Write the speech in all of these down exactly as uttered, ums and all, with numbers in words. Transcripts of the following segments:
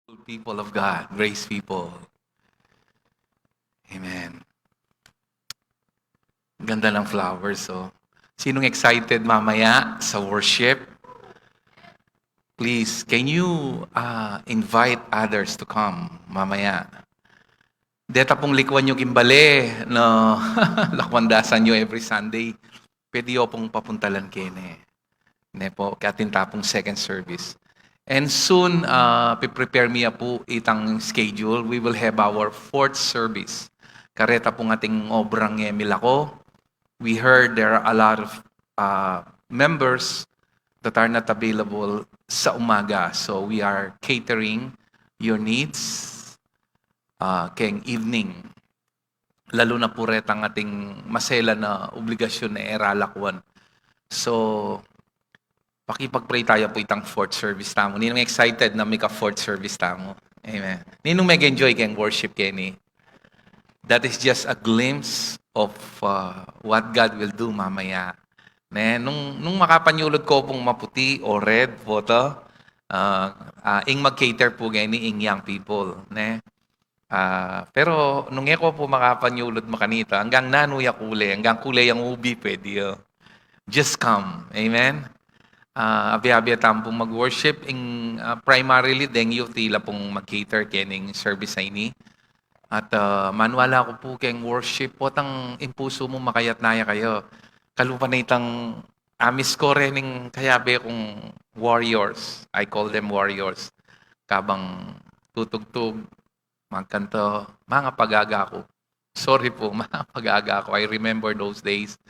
People of God, grace people. Amen. Ganda ng flowers, oh. Sinong excited mamaya sa worship? Please, can you uh, invite others to come mamaya? Deta pung likuan yu king bale, no? Lakwan da sa yu every Sunday. Pwede yu pung papuntalan kene. Ne po, katin tapung second service. And soon, uh, piprepare mi ya pu itang schedule. We will have our fourth service. Kareta pung ating obrang e milako. We heard there are a lot of uh, members that are not available sa umaga. So we are catering your needs uh, keng evening. Lalu na pu retang ating maselan a obligasyun na e ra lakwan. So, pakipag-pray tamu pu itang fourth service tamu. Ninung excited na mika fourth service tamu? Amen. Ninung mega-enjoy keng worship keni? That is just a glimpse of uh, what God will do mamaya. Ne, nung, nung makapanyulud ko pung maputi o red, pota, uh, uh, ing mag-cater pu keni ing young people. Ne? Ah, pero nung e ko pu makapanyulud makanita, anggang nanu ya kule, anggang kule yang ubi, pwede ya. Just come. Amen? Ah, abe-abe tamu pung mag-worship, ing, ah, primarily, deng youth, ila pung mag-cater kening service a ini. At ah, maniwala ku pu keng worship, potang ing pusu mu makayatna ya kaya. Kalupa na itang amis ko rening kayabe kung warriors. I call them warriors. Kabang tutugtug, magkanta, mga pag-aga ku. Sorry pu, mga pag-aga ku. I remember those days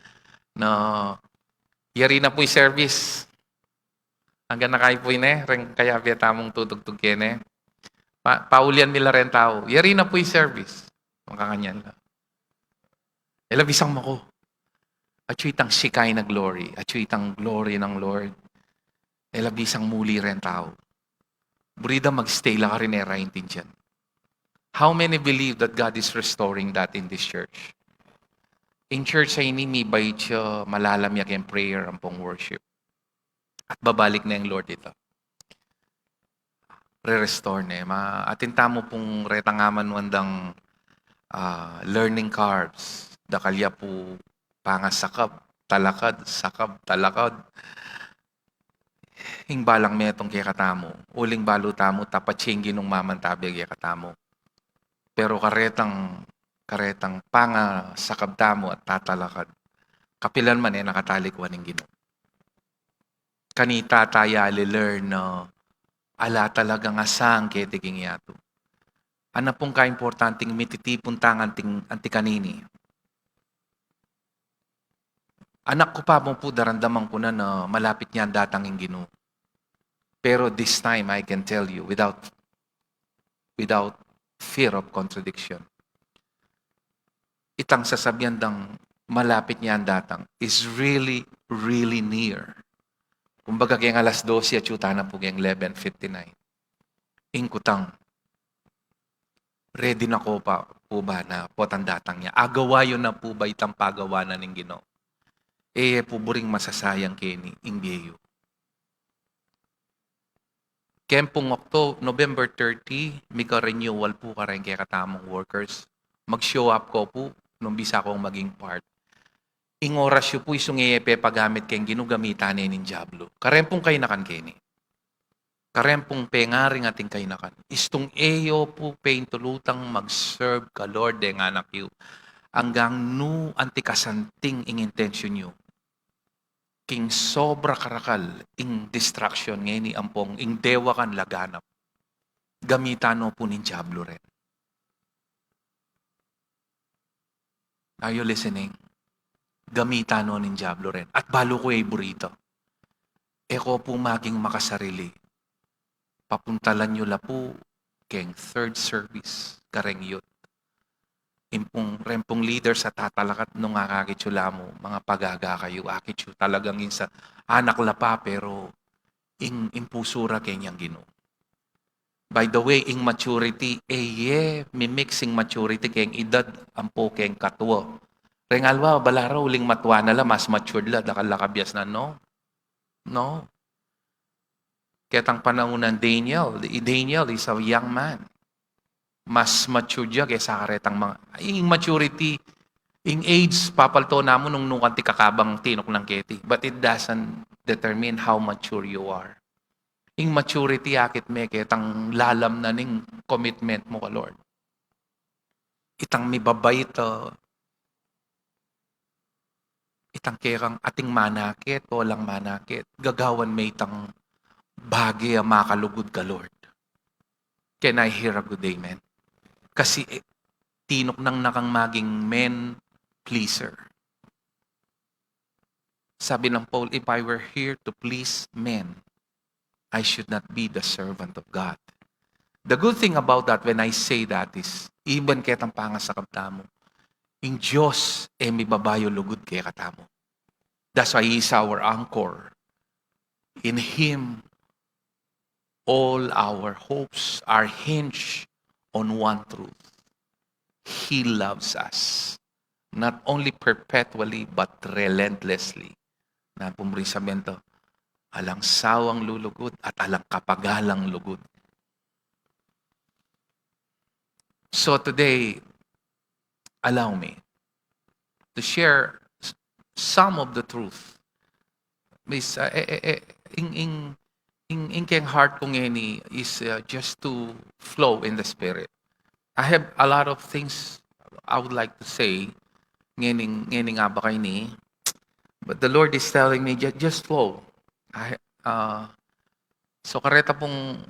na yari na pu ing service. Anggang na kayi pu ini, reng kayabe tamung tutugtug kene. Pa, paulian mi la reng tau. Yari na pu ing service. Makakanyan la. E la bisang mako. Atyu itang Shekinah glory. Atyu itang glory ng Lord. E la bisang muli reng tau. Buri da mag-stay la karin e ra intindian. How many believe that God is restoring that in this church? In church a ini, mibait ya, malalam ya keng prayer ampong worship. At babalik na ing Lord ita. Re-restore ne. Ma, atin tamu pung retang amanuan dang ah, learning curves. Dakal ya pu pangasakab, talakad, sakab, talakad. Ing balang metung kekatamu, uling balu tamu, tapatsi ing Ginung mamantabe kekatamu. Pero karetang, karetang pangasakab tamu at tatalakad, kapilan man e na katalikuan ing Ginu. Kanita taya ali-learn na ala talagang asang keti king yatu. Ana pung kaimportanting mititipun tang anting, anti kanini. Anak ku pa mu pu, daramdaman ku na na malapit nyan datang ing Ginu. Pero this time, I can tell you without, without fear of contradiction, itang sasabian dang malapit nyan datang is really, really near. Kumbaga, keng alas dose, atyu ta na pu keng eleven fifty-nine. Ing kutang, ready na ko pa pu ba na potang datang ya? Agawa yu na pu ba itang pagawa na ning Ginu? E pu buring masasayang keni ing bie yu. Keng pung Octo-, November thirty, mika-renewal pu kareng kekatamung workers. Mag-show up ko pu, nung bisa kong maging part. Ing oras yu pu, istung e ye pepagamit keng Ginu, gamitan ne ning Diablo. Kareng pung kainakan keni. Kareng pung pengaring ating kainakan. Istung e yu pu peintulutang mag-serve ka Lord deng anak yu. Anggang nu anti kasanting ing intention yu. King sobra karakal ing distraction ngeni ampong ing dewakan laganap, gamitan no pu ning Diablo ren. Are you listening? Gamitan no ning Diablo ren. At balu ku e buri ita. E ko pu maging makasarili. Papuntalan yu la pu keng third service kareng youth. Ing pung, reng pung leaders a tatalakad, nung akakit yu la mu, mga pagaga kayu, akit yu talagang ing sa anak la pa, pero ing, ing pusu ra kenyang Ginu. By the way, ing maturity, e ye mimix ing maturity keng edad ampo keng katua. Reng aliwa, bala ra uling matua na la, mas matured la, dakal la kabiasnan, no? No. Ketang panaun nang Daniel, i Daniel is a young man. Mas mature ya kesa karetang mga, ing maturity, ing age, papalto na mu nung nukan ti kakabang tinuknang keti. But it doesn't determine how mature you are. Ing maturity akit me ketang lalam na ning commitment mu ka Lord. Itang mibabait, uh, itang kekang ating manakit, walang manakit, gagawan me itang bage a makalugud ka Lord. Can I hear a good amen? Kasi, eh, tinuknang na kang maging men pleaser. Sabi nang Paul, "If I were here to please men, I should not be the servant of God." The good thing about that, when I say that, is even ketang pangasakab tamu, ing Dios e mibabayu lugud kekatamu. That's why He is our anchor. In Him, all our hopes are hinged on one truth. He loves us. Not only perpetually, but relentlessly. Na pumuri sa bento, alang sawang lulugud at alang kapagalang lugud. So today, allow me to share s-, some of the truth. Miss, uh, eh, eh, eh, ing, ing, ing, ing keng heart ko ngeni is, uh, just to flow in the Spirit. I have a lot of things I would like to say ngeni, ngeni nga ba ini, but the Lord is telling me, "Ju-, just flow." I, uh, so kareta pung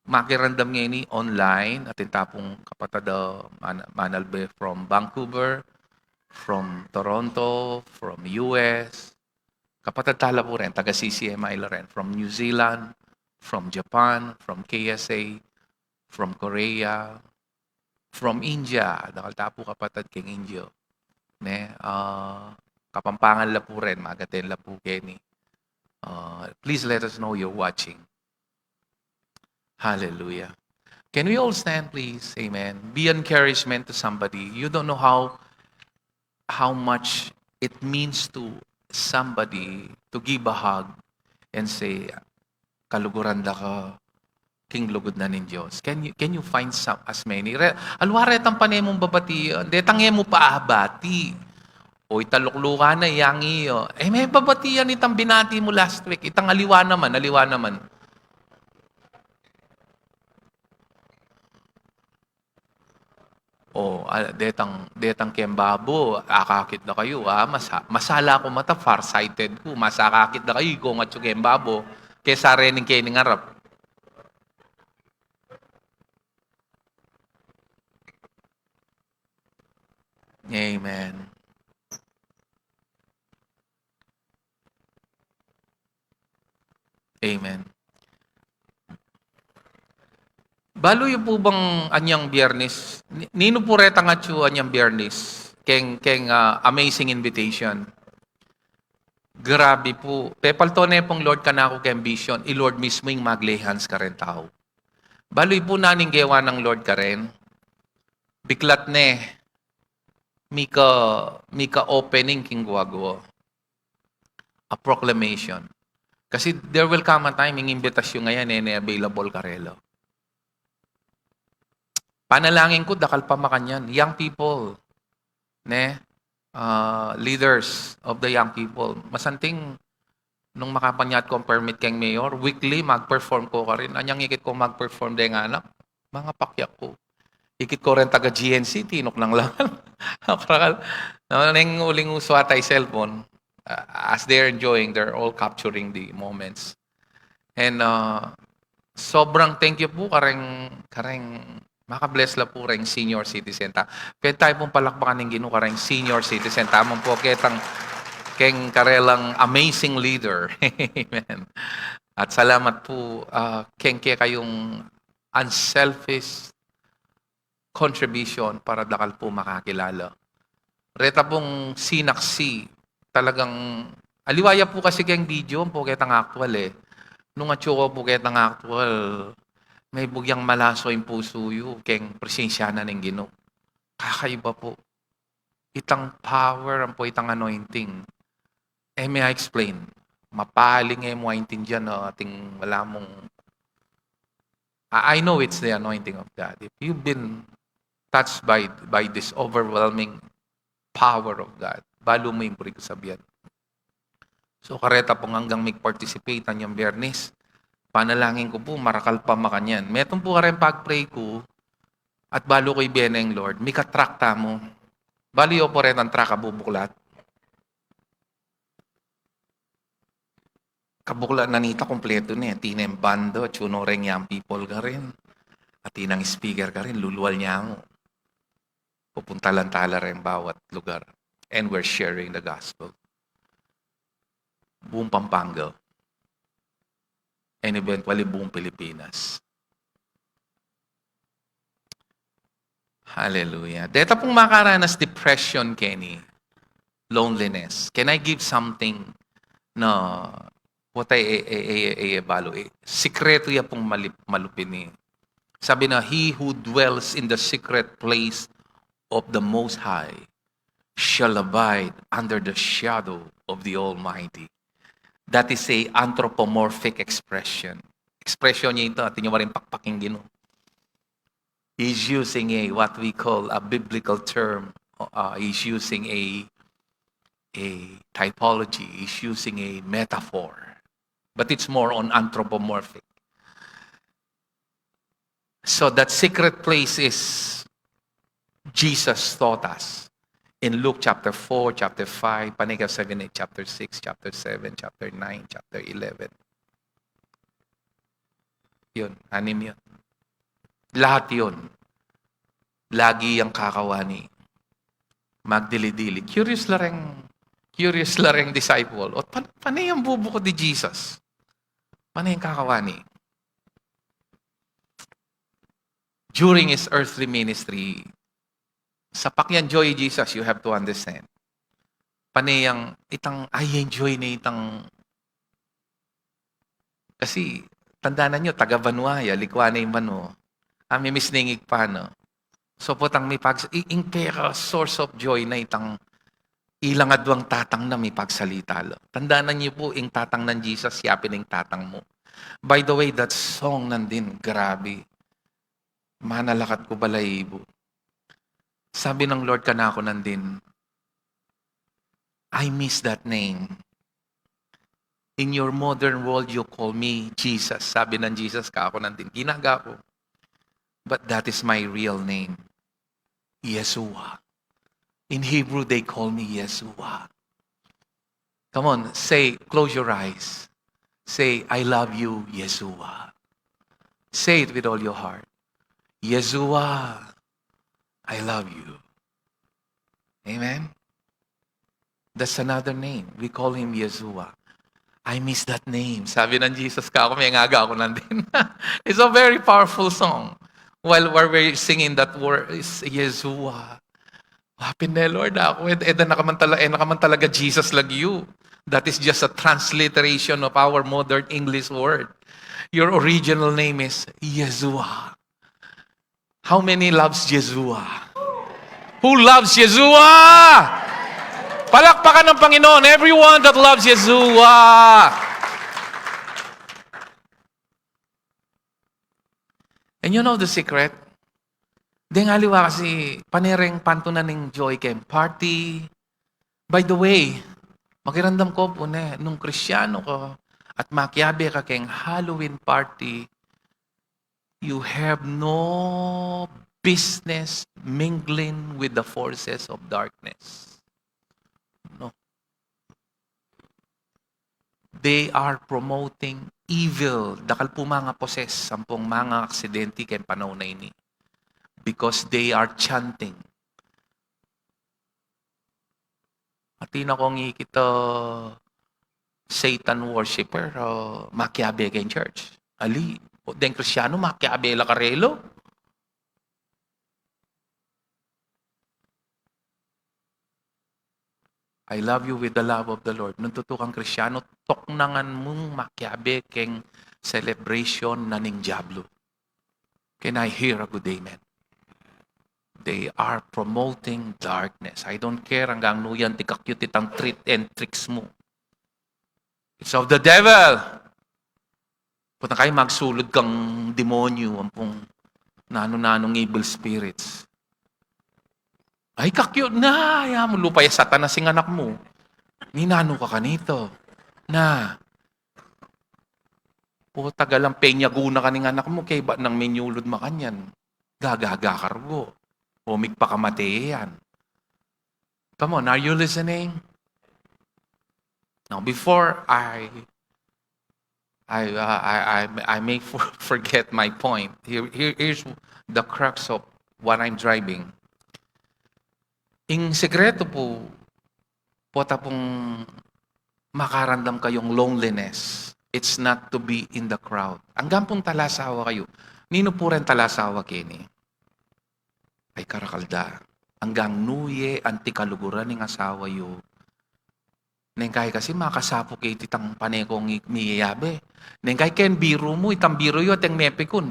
makiramdam ngeni online, atin ta pung kapatad a man-, manalbe from Vancouver, from Toronto, from U S, kapatad ta la pu rin, taga C C M I la rin, from New Zealand, from Japan, from K S A, from Korea, from India, dakal ta pu kapatad keng India. Ne, ah, Kapampangan la pu rin, magate la pu keni. Ah, please let us know you're watching. Hallelujah. Can we all stand, please? Amen. Be encouragement to somebody. You don't know how, how much it means to somebody to give a hug and say, "Kaluguran da ka, king lugud na ning Dios." Can you, can you find some, as many? Re-, alwa retang pane mung babati, detang e mu pa abati. O, italuklukan na, yang iyo. E, me babati yan itang binati mu last week. Itang aliwa naman, aliwa naman. O, ah, detang, detang keng babo, akakit da kayu, ah, masa-, masala ku mata, farsighted ku, mas akakit da kayu, ikong atyu keng babo, kesa rening kening arap. Amen. Amen. Balu yu pu bang anyang Biyernes, ni-, ninu pu retang atyu anyang Biyernes, keng, keng, ah, amazing invitation. Grabe pu. Pepalto ne pung Lord kanaku keng vision, i Lord mismu ing mag-lay hands karen tau. Balu yu pu nanu ing gewa nang Lord karen. Biklat ne, mika, mika opening king guagua. A proclamation. Kasi there will come a time, ing imbitasyon a yan, e ne available karela. Panalangin ku, dakal pa makanyan. Young people, ne? Ah, leaders of the young people. Masanting, nung makapanya't kung permit keng mayor, weekly, mag-perform ko karin. Anyang ikit ko mag-perform deng anak, mga pakyak ku. Ikit ko rin taga G N C, tinuknang lang. Karakal, no, neng uling usu ata i cellphone, uh, as they're enjoying, they're all capturing the moments. And, uh, sobrang thank you pu kareng, kareng maka-bless la pu reng senior citizen ta. Pwede tayo pung palakpakan ing Ginu kareng senior citizen ta. Amang pu ketang keng karelang amazing leader. Amen. At salamat pu, ah, keng kekayung unselfish contribution para dakal pu makakilala. Reta pung sinaksi, talagang, aliwa ya pu kasi keng video, ampo ketang aktual e. Nung atyu ko pu ketang aktual, mebugyang malaso ing pusu yu, keng presensya na ning Ginu. Kakaiba pu. Itang power, ampo itang anointing. E me a-explain. Mapaling e mu aintindian, no, atin ala mung I, I know it's the anointing of God. If you've been touched by, by this overwhelming power of God, balu mu ing buri kung sabian. So, kareta pung anggang mig-participate anyang Biyernes, panalangin ku pu, marakal pa makanyan. Metung pu kareng pag-pray ku, at balu ku ibie ne ing Lord, mika-track tamu. Balu yu pu retang track a bubuklat. Kabuklat na nita, kumpletu ne. Atin neng banda, atiu no reng young people karin. Atin neng speaker karin, lulual nyamu. Pupunta la tala reng bawat lugar. And we're sharing the gospel. Buung Pampanga. And eventually, buung Pilipinas. Hallelujah. Deta pung makaranas depression keni, loneliness. Can I give something na, what I, e, e, e, e, e, balu, e, sikretu ya pung malip-, malupin e. Sabi na, "He who dwells in the secret place of the Most High shall abide under the shadow of the Almighty." That is a anthropomorphic expression. Expression niya ito, atin yu maring pakpaking Ginu. He's using a, what we call a biblical term. Uh, he's using a, a typology. He's using a metaphor. But it's more on anthropomorphic. So that secret place is, Jesus taught us in Luke chapter four, chapter five, pane ka seven, eight, chapter six, chapter seven, chapter nine, chapter eleven. Yun, anim yun. Lahat yun. Lagi yang kakawani. Magdili-dili. Curious la reng, curious la reng disciple. O, pa-, pane yang bubuku di Jesus? Pane yang kakawani? During his earthly ministry, sapak yang joy Jesus, you have to understand. Pane yang itang, I enjoy ne itang, kasi, tandanan yu, taga-banua ya, likwa ne ing banua. Ami-miss ne ing Ibpa, no? So, potang mipag-, i-, ing peka source of joy na itang ilang aduang tatang na mipagsalita la. Tandanan yu pu, ing tatang nang Jesus, ya pin ing tatang mu. By the way, that song nandin, grabe. Manalakat ku balahibu. Sabi ng Lord kanaku nandin, "I miss that name. In your modern world, you call me Jesus." Sabi ng Jesus kaku nandin, ginaga ku. "But that is my real name, Yeshua." In Hebrew, they call me Yeshua. Come on, say, close your eyes. Say, "I love you, Yeshua." Say it with all your heart. "Yeshua, I love you." Amen? That's another name. We call him Yeshua. "I miss that name." Sabi ng Jesus kaku, mengaga ku nandin. It's a very powerful song. While, while we're singing that word, is Yeshua. Wa pin ne, Lord, aku, e, e na ka man tala-, e na ka man talaga Jesus lagyu. That is just a transliteration of our modern English word. Your original name is Yeshua. How many loves Yeshua? Who loves Yeshua? Palakpakan ng Panginoon, everyone that loves Yeshua. And you know the secret? Deng aliwa kasi, pane reng pantunan ning joy keng party. By the way, makiramdam ku pu ne, nung Kristiyanu ka at makiabe ka keng Halloween party, you have no business mingling with the forces of darkness. No. They are promoting evil. Dakal pu manga poses ampong manga aksidente keng panaun a ini. Because they are chanting. Atin akong ikit a Satan worshipper, uh, makiabe keng church. Ali, o deng Kristiyanu, makiabe la karela. I love you with the love of the Lord. Nung tutu kang Kristiyanu, tuknangan mung makiabe keng celebration na ning diablo. Can I hear a good amen? They are promoting darkness. I don't care anggang nu yan, tikakyu itang treat and tricks mu. It's of the devil. Punta kayu magsulud kang demonyo, ampong nanu-nanung evil spirits. Ay, kakyu na, ya mu, lupa ya Satanas ing anak mu. Ninanu ka kanito? Na, o tagalang penyagu na kaning anak mu, kaya ba nang minyulud makanyan? Gagaga kargo. O migpakamate yan. Come on, are you listening? Now, before I I, uh, I, I, I may for- forget my point. Here, here, here's the crux of what I'm driving. Ing sekreto pu, pota pung makaramdam kayung loneliness, it's not to be in the crowd. Anggang pung talasawa kayu. Ninu pu ren talasawa keni? Ay, karakal da. Anggang nu ye anti kaluguran ing asawa yu. Neng kai kasi makasapu ke itang pane kung i- miyabe. Neng kai ken biru mu, itang biru yu, ateng mepikun.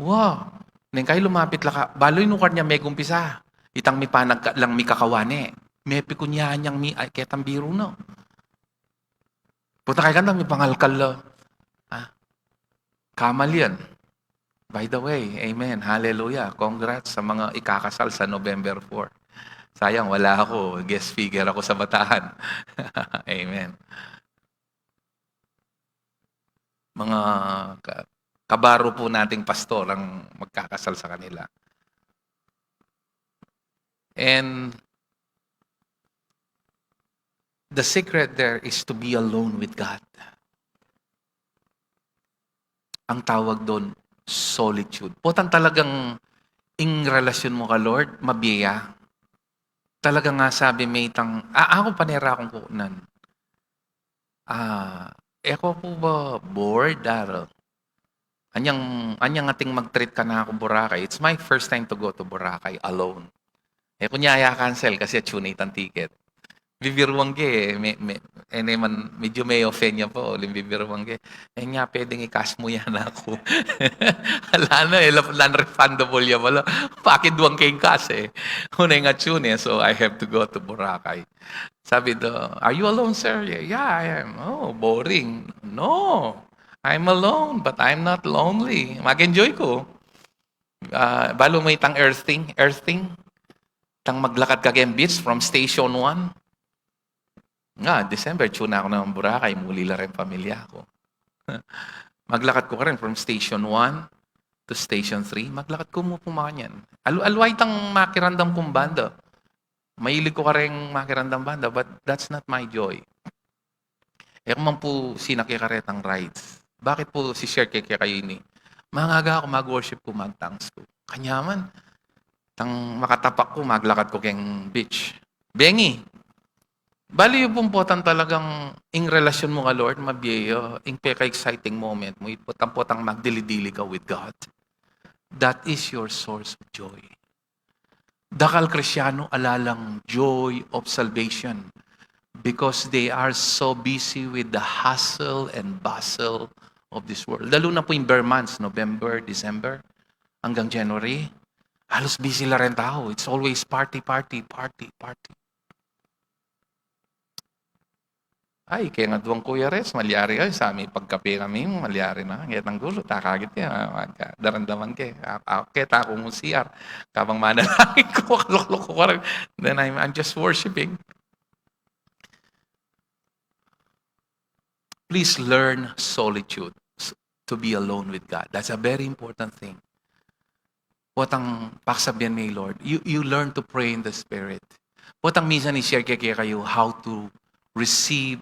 Wa. Neng kai lumapit la ka, balu inukar nya megumpisa. Itang mipanagka lang mikakawane. Mepikun nya anyang mi, ay, ketang biru no. Puta kai kanta mipangalkal lo. Ah. Kamal yan. By the way, amen. Hallelujah. Congrats sa mga ikakasal sa November four. Sayang, wala ako. Guest speaker ako sa Batahan. Amen. Mga ka- kabaro po nating pastor ang magkakasal sa kanila. And the secret there is to be alone with God. Ang tawag doon, solitude. Potang talagang ing relasyon mo ka Lord, mabiyaya. Talaga nga sabi, may tang, ah, ako panera akong kukunan. Ah, e ko po ba bored, Daryl? Anyang, anyang ating mag-treat ka na ako Boracay. It's my first time to go to Boracay alone. E kunya ya cancel kasi atune itang ticket. Bibiruan ke, me, me, e naman, medyo may offend niya po, uling bibiruan ke. E nya, pwedeng i-cash mo yan ako. Ala na, e, non-refundable ya pala. Pakiduan ke ing cash e. Una ing atune, so I have to go to Boracay. Sabi do, "Are you alone, sir?" "Yeah, yeah, I am." "Oh, boring." "No, I'm alone, but I'm not lonely." Mag-enjoy ko. Ah, balu mo itang earthing, earthing. Tang maglakad ka keng beach from station one. Nga, December, tune ako ng Boracay, muli la rin pamilya ko. Maglakad ko ka rin from station one to station three. Maglakad ko mu pumanyan. Alu-, aluay tang makiramdam kung banda. Mahilig ko kareng makiramdam banda, but that's not my joy. E ko man pu sinake karetang rides. Bakit pu si-share ke kekayu ini? Mangaga ako, mag-worship ko, mag-thanks ko. Kanyaman, tang makatapak ko, maglakad ko keng beach. Bengi, balu yu pung potang talagang ing relasyon mo ka Lord, mabiyaya, ing peka-exciting moment mo, potang-potang magdili-dili ka with God. That is your source of joy. Dakal Kristiano ala lang joy of salvation because they are so busy with the hustle and bustle of this world. Lalo na po yung ber months, November, December, hanggang January. Halos busy la rin tau. It's always party, party, party, party. Ay, keng aduang Kuya Res, malyari, ay, sa mi pagkape kami, malyari na. Ngetang gulut, akakit ke, ah, magka-, daramdaman ke. Ah, ah, keta ku mu C R. Kabang manalangin ku, kalukluk ku pa rin. Then I'm, I'm just worshiping. Please learn solitude, s- to be alone with God. That's a very important thing. Potang paksabian mi, Lord, you, you learn to pray in the Spirit. Potang minsan i-share ke kekayu how to receive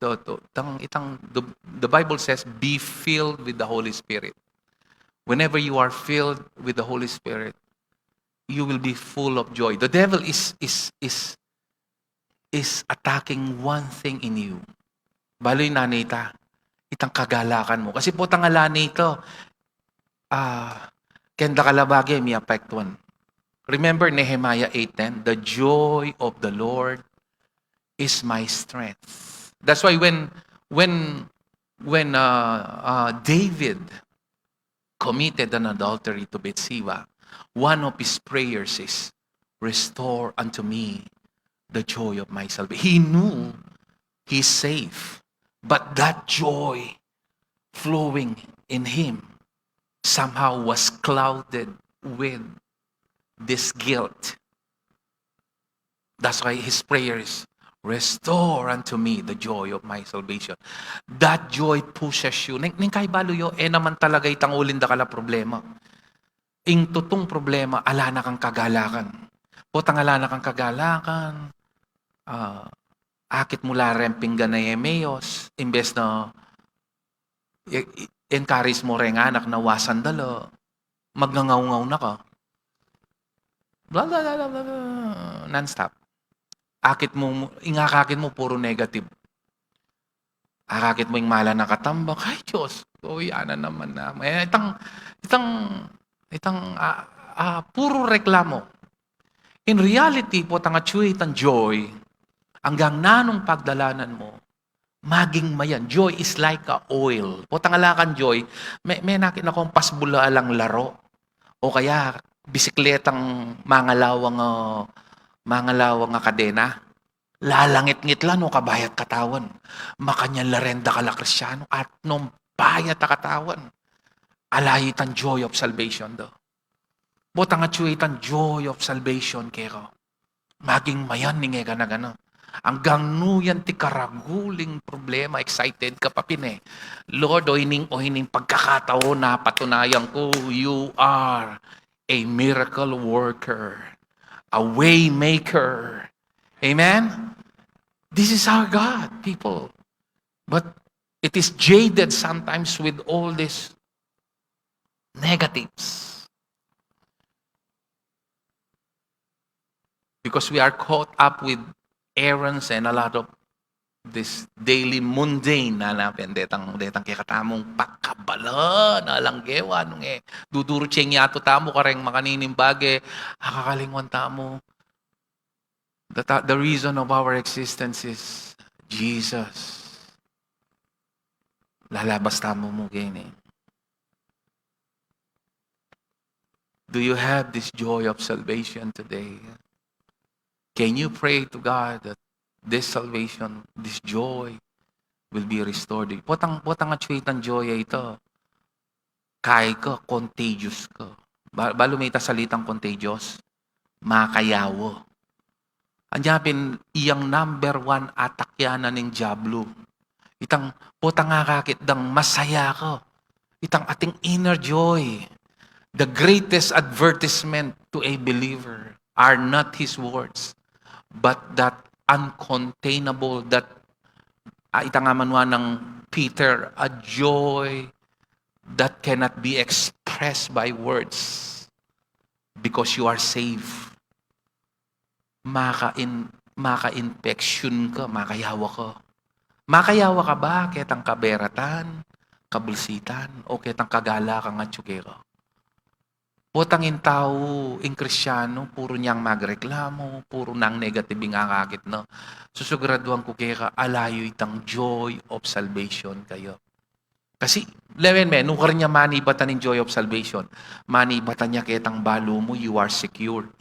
the, the, tang, itang, the, the Bible says, "Be filled with the Holy Spirit." Whenever you are filled with the Holy Spirit, you will be full of joy. The devil is, is, is, is attacking one thing in you. Balu yu na nita, itang kagalakan mu. Kasi potang ala nita, ah, keng dakal a bage, miapektuan. Remember Nehemiah eight ten, "The joy of the Lord is my strength." That's why when, when, when, uh, uh, David committed an adultery to Bathsheba, one of his prayers is, "Restore unto me the joy of my salvation." He knew he's safe, but that joy flowing in him somehow was clouded with this guilt. That's why his prayer is, "Restore unto me the joy of my salvation." That joy pushes you. Ning, ning kaibalu yu, e naman talaga itang uling dakal a problema. Ing tutung problema, ala na kang kagalakan. Potang ala na kang kagalakan, ah, akit mu la reng pinggan a Emmaus, imbes na i-, i-, encourage mu reng anak na wasan da la, magngangaw-ngaw na ka. Bla, bla, bla, bla, bla, bla, non-stop. Akit mu, ing akakit mu, puru negative. Akakit mu ing mala na katambak, "Ay, Diyos ko, yan na naman na." Eh, itang, itang, itang, ah, ah, puru reklamo. In reality, potang atyu itang joy, anggang nanung pagdalanan mu, maging mayan. Joy is like a oil. Potang ala kang joy, me, me nakit na kung pasbula alang laro. O kaya, bisikletang mangalawang, ah, mangalawang a kadena. Lalangit-ngit la no kabayat katawan. Makanyan la reng dakal a Kristiano, at nung bayat a katawan. Ala itang joy of salvation do. Potang atyu itang joy of salvation keka, maging mayan ning e ka na gana. Anggang nu yan ti karaguling problema, excited ka pa pin e. Lord, o ining, o ining pagkakataon na patunayan ku, you are a miracle worker, a way maker. Amen? This is our God, people. But it is jaded sometimes with all these negatives. Because we are caught up with errands and a lot of this daily mundane na napin, detang, detang kekatamung pakabala na alang gewa nung e. Dudurut yang yatu tamu kareng makanining bage, akakalingwan tamu. The, ta-, the reason of our existence is Jesus. Lalabas tamu mu keni. Do you have this joy of salvation today? Can you pray to God that this salvation, this joy will be restored? Potang, potang atyu itang joy a ita, kai ka, contagious ka. Ba-, balu me ita salitang contagious, makayawa. Anya pin iyang number one attack ya na ning diablo. Itang potang akakit dang masaya ka. Itang ating inner joy. The greatest advertisement to a believer are not his words, but that uncontainable, that, ah, itang amanuan nang Peter, a joy that cannot be expressed by words because you are saved. Maka-in-, maka-infection ka, makayawa ka. Makayawa ka ba ketang kaberatan, kabulsitan, o ketang kagalakan a atyu keka? Potang ing tau, ing Kristiano, puru nang magreklamo, puru nang negative ing akakit na. Susiguraduan ku keka, ala yu itang joy of salvation kaya. Kasi, lawen me, nung kareng manibatan ing joy of salvation, manibatan ya ketang balu mu, you are secured.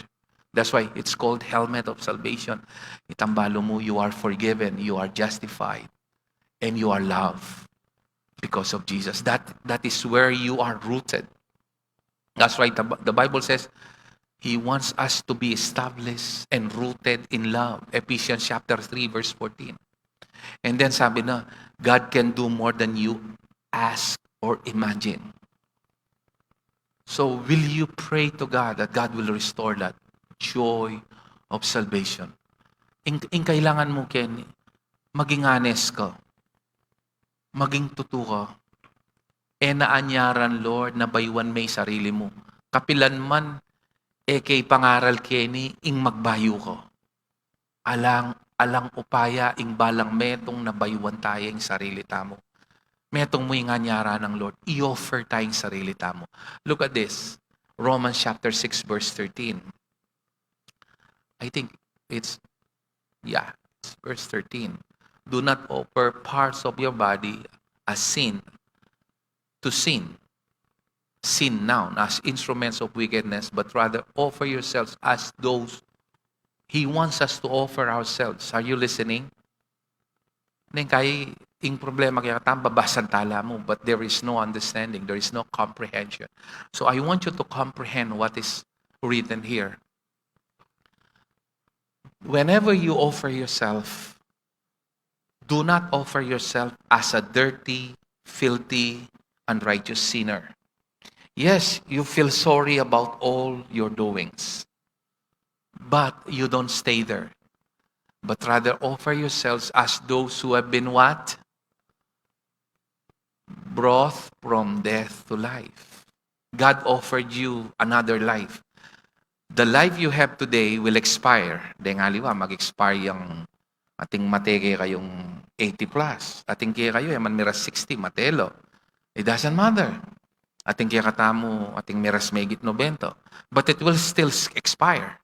That's why it's called helmet of salvation. Itang balu mu, you are forgiven, you are justified, and you are loved because of Jesus. That, that is where you are rooted. That's why the, the Bible says, He wants us to be established and rooted in love. Ephesians chapter three, verse fourteen. And then sabi na, God can do more than you ask or imagine. So, will you pray to God that God will restore that joy of salvation? Ing, ing kailangan mu, Kenny, maging honest ka. Maging tutu ka. E na anyaran, Lord, na bayuan me ing sarili mu. Kapilan man, e ke ipangaral keni ing magbayu ka. Alang, alang upaya ing balang metung na bayuan taya ing sarili tamu. Metung mu ing anyaran nang Lord, i-offer taya ing sarili tamu. Look at this. Romans chapter six, verse thirteen. I think it's, yeah, it's verse thirteen. Do not offer parts of your body as sin, to sin, sin noun, as instruments of wickedness, but rather offer yourselves as those, He wants us to offer ourselves. Are you listening? Neng kai ing problema kaya kata, babasa tala mu, but there is no understanding, there is no comprehension. So I want you to comprehend what is written here. Whenever you offer yourself, do not offer yourself as a dirty, filthy, unrighteous sinner. Yes, you feel sorry about all your doings, but you don't stay there. But rather offer yourselves as those who have been what? Brought from death to life. God offered you another life. The life you have today will expire. Deng aliwa, mag-expire yang atin mate kekayung eighty plus. Atin kekayu, e man miras sixty, mate lo. It doesn't matter. Atin kekatamu, atin miras megit nobenta. But it will still s-, expire.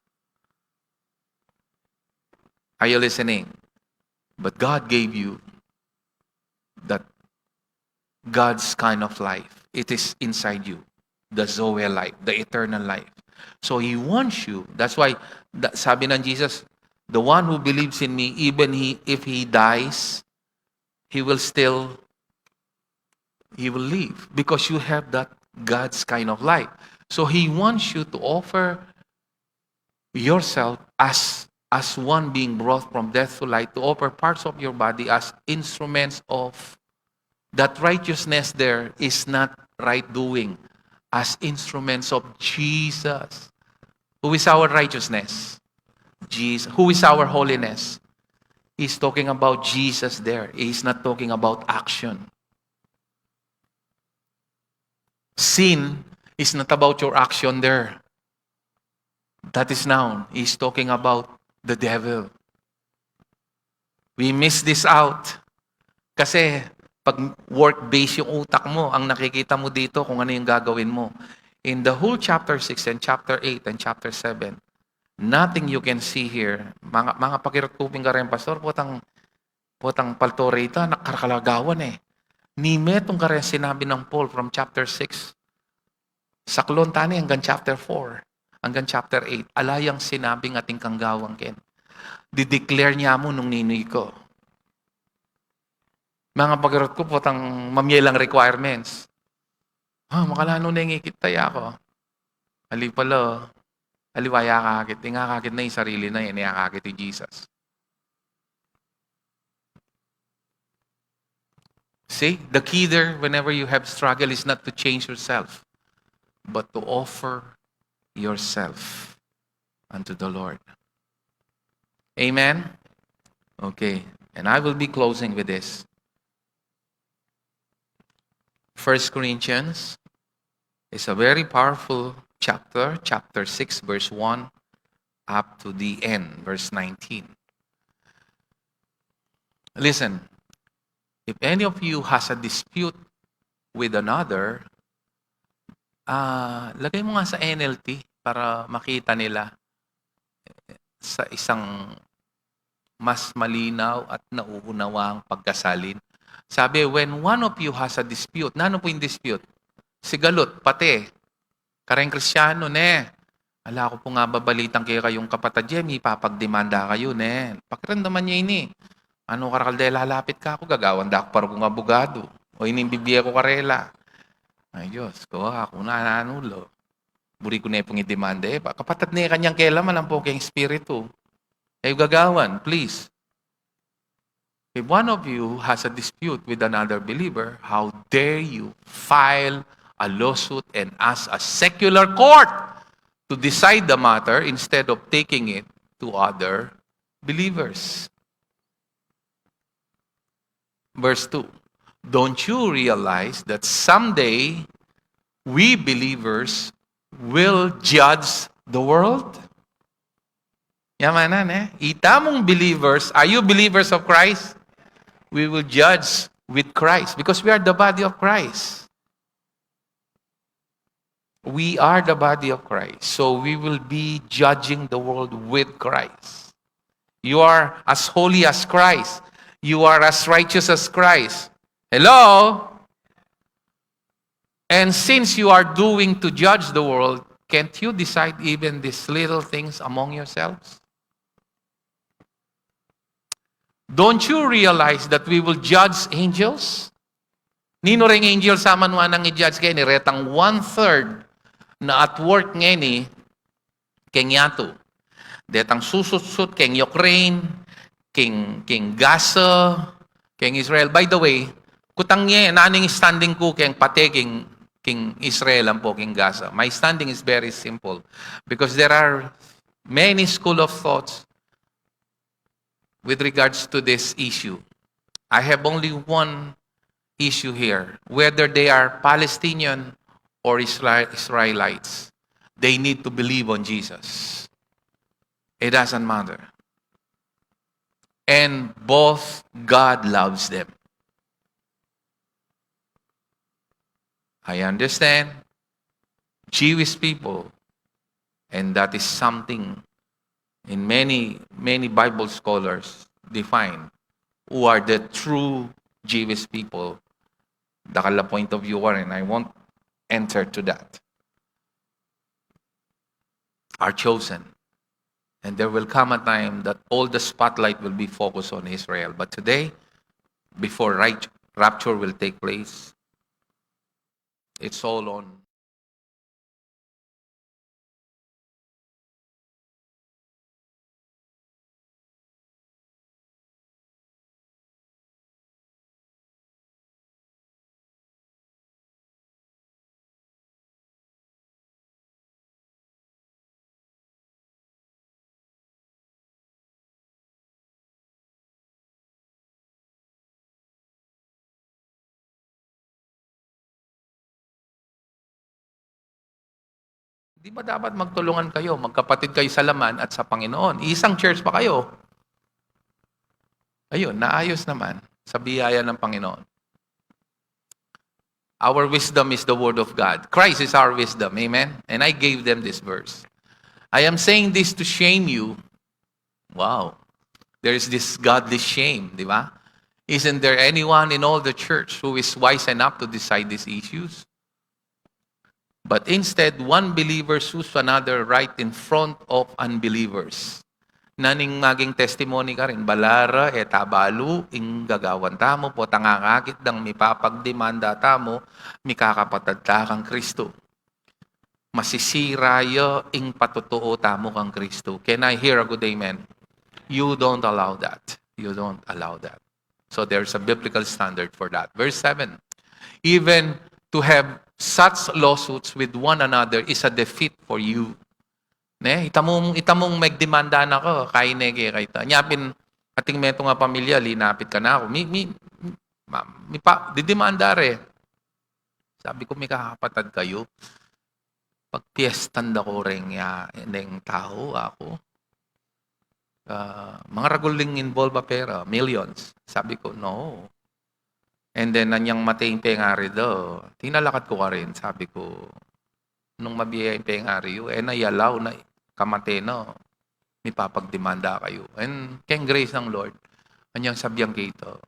Are you listening? But God gave you that God's kind of life. It is inside you. The Zoe life, the eternal life. So He wants you. That's why, the, sabi ng Jesus, "The one who believes in me, even he, if he dies, he will still, he will live." Because you have that God's kind of life. So He wants you to offer yourself as, as one being brought from death to light, to offer parts of your body as instruments of that righteousness. There is not right doing, as instruments of Jesus. Who is our righteousness? Jesus. Who is our holiness? He's talking about Jesus there. He's not talking about action. Sin is not about your action there. That is noun. He's talking about the devil. We miss this out. Kasi pag work-based yung utak mo, ang nakikita mo dito kung ano yung gagawin mo. In the whole chapter six and chapter eight and chapter seven, nothing you can see here. Mga, mga pakirot kuping ka rin, Pastor, potang, potang palto rita, nakarakalagawan e. Ni metung ka rin sinabi ng Paul from chapter six. Saklon tani hanggang chapter four, hanggang chapter eight. Ala yang sinabing atin kanggawang ken. Dideclare niya mu nung ninu ika. Mga pakirot ku, potang mamye lang requirements. Ha, makananu neng ikit taya ku? Ali pala, aliwa ya kakit, ing akakit na ing sarili na, e ne akakit i Jesus. See, the key there, whenever you have struggle, is not to change yourself, but to offer yourself unto the Lord. Amen? Okay, and I will be closing with this. First Corinthians is a very powerful chapter, chapter six, verse one, up to the end, verse nineteen. Listen, if any of you has a dispute with another, ah, lagay mo nga sa N L T para makita nila sa isang mas malinaw at nauunawang pagkasalin. Sabi, "When one of you has a dispute," nanu pu ing dispute? Sigalut, pate, kareng Kristiyanu, ne? "Ala ku pu nga babalitan kekayung kapatad ye, mipapagdemanda kayu, ne?" Pakiramdaman ye ini. Nanu karakal de lalapit kaku, gagawan da ku pa rugyan abugadu. O ini ing bibie ku karela. Ay Diyos ku, aku na, nanu lo. Buri ku ne pung idemanda e. Kapatad ne kanyang kelaman, ampo keng espiritu. E yu gagawan, please. If one of you has a dispute with another believer, how dare you file a lawsuit and ask a secular court to decide the matter instead of taking it to other believers? Verse two, "Don't you realize that someday we believers will judge the world?" Yamanan, e? Itamung believers, are you believers of Christ? We will judge with Christ because we are the body of Christ. We are the body of Christ. So we will be judging the world with Christ. You are as holy as Christ. You are as righteous as Christ. Hello? And since you are doing to judge the world, can't you decide even these little things among yourselves? Don't you realize that we will judge angels? Ninu reng angel sa man wanang i-judge keni, retang one-third na at work ngeni keng yatu. Detang susutsut keng Ukraine, keng, keng Gaza, keng Israel. By the way, kutang ye, nanu ing standing ku keng pate keng, keng Israel ampo keng Gaza? My standing is very simple because there are many school of thoughts with regards to this issue. I have only one issue here, whether they are Palestinian or Isra-, Israelites. They need to believe on Jesus. It doesn't matter. And both, God loves them. I understand Jewish people, and that is something in many, many Bible scholars define who are the true Jewish people. Dakal a point of view, Warren. I won't enter to that. Are chosen. And there will come a time that all the spotlight will be focused on Israel. But today, before right, rapture will take place, it's all on. Di ba dapat magtulungan kayo, magkapatid kayo sa laman at sa Panginoon? Isang church pa kayo. Ayun, naayos naman sa biyaya ng Panginoon. Our wisdom is the word of God. Christ is our wisdom. Amen? And I gave them this verse. I am saying this to shame you. Wow. There is this godly shame, di ba? Isn't there anyone in all the church who is wise enough to decide these issues? But instead, one believer sues another right in front of unbelievers. Nanu ing maging testimony karin? Balara, e ta balu ing gagawan tamu, potang akakit dang mipapagdemanda tamu, mikakapatad ta kang Kristo. Masisira ya ing patutuo tamu kang Kristo. Can I hear a good amen? You don't allow that. You don't allow that. So there's a biblical standard for that. Verse seven, "Even to have such lawsuits with one another is a defeat for you." Ne? Ita mung, ita mung megdemanda na ka, kaine ke kayta. Nya pin, atin metung a pamilya, linapit kanaku. Mi, mi, ma, mi pa, didemanda re. Sabi ku, "Mikakapatad kayu?" Pagpiestan da ku reng ya, neng tau, aku. Ah, mangaragul ding involve a pera, millions. Sabi ku, "No." And then, anyang mate ing pengari da, tinalakat ku karin, sabi ku, "Nung mabie ing pengari yu, e na i-allow na kamate na, mipapagdemanda kayu." And keng grace ng Lord, anyang sabian ke ita,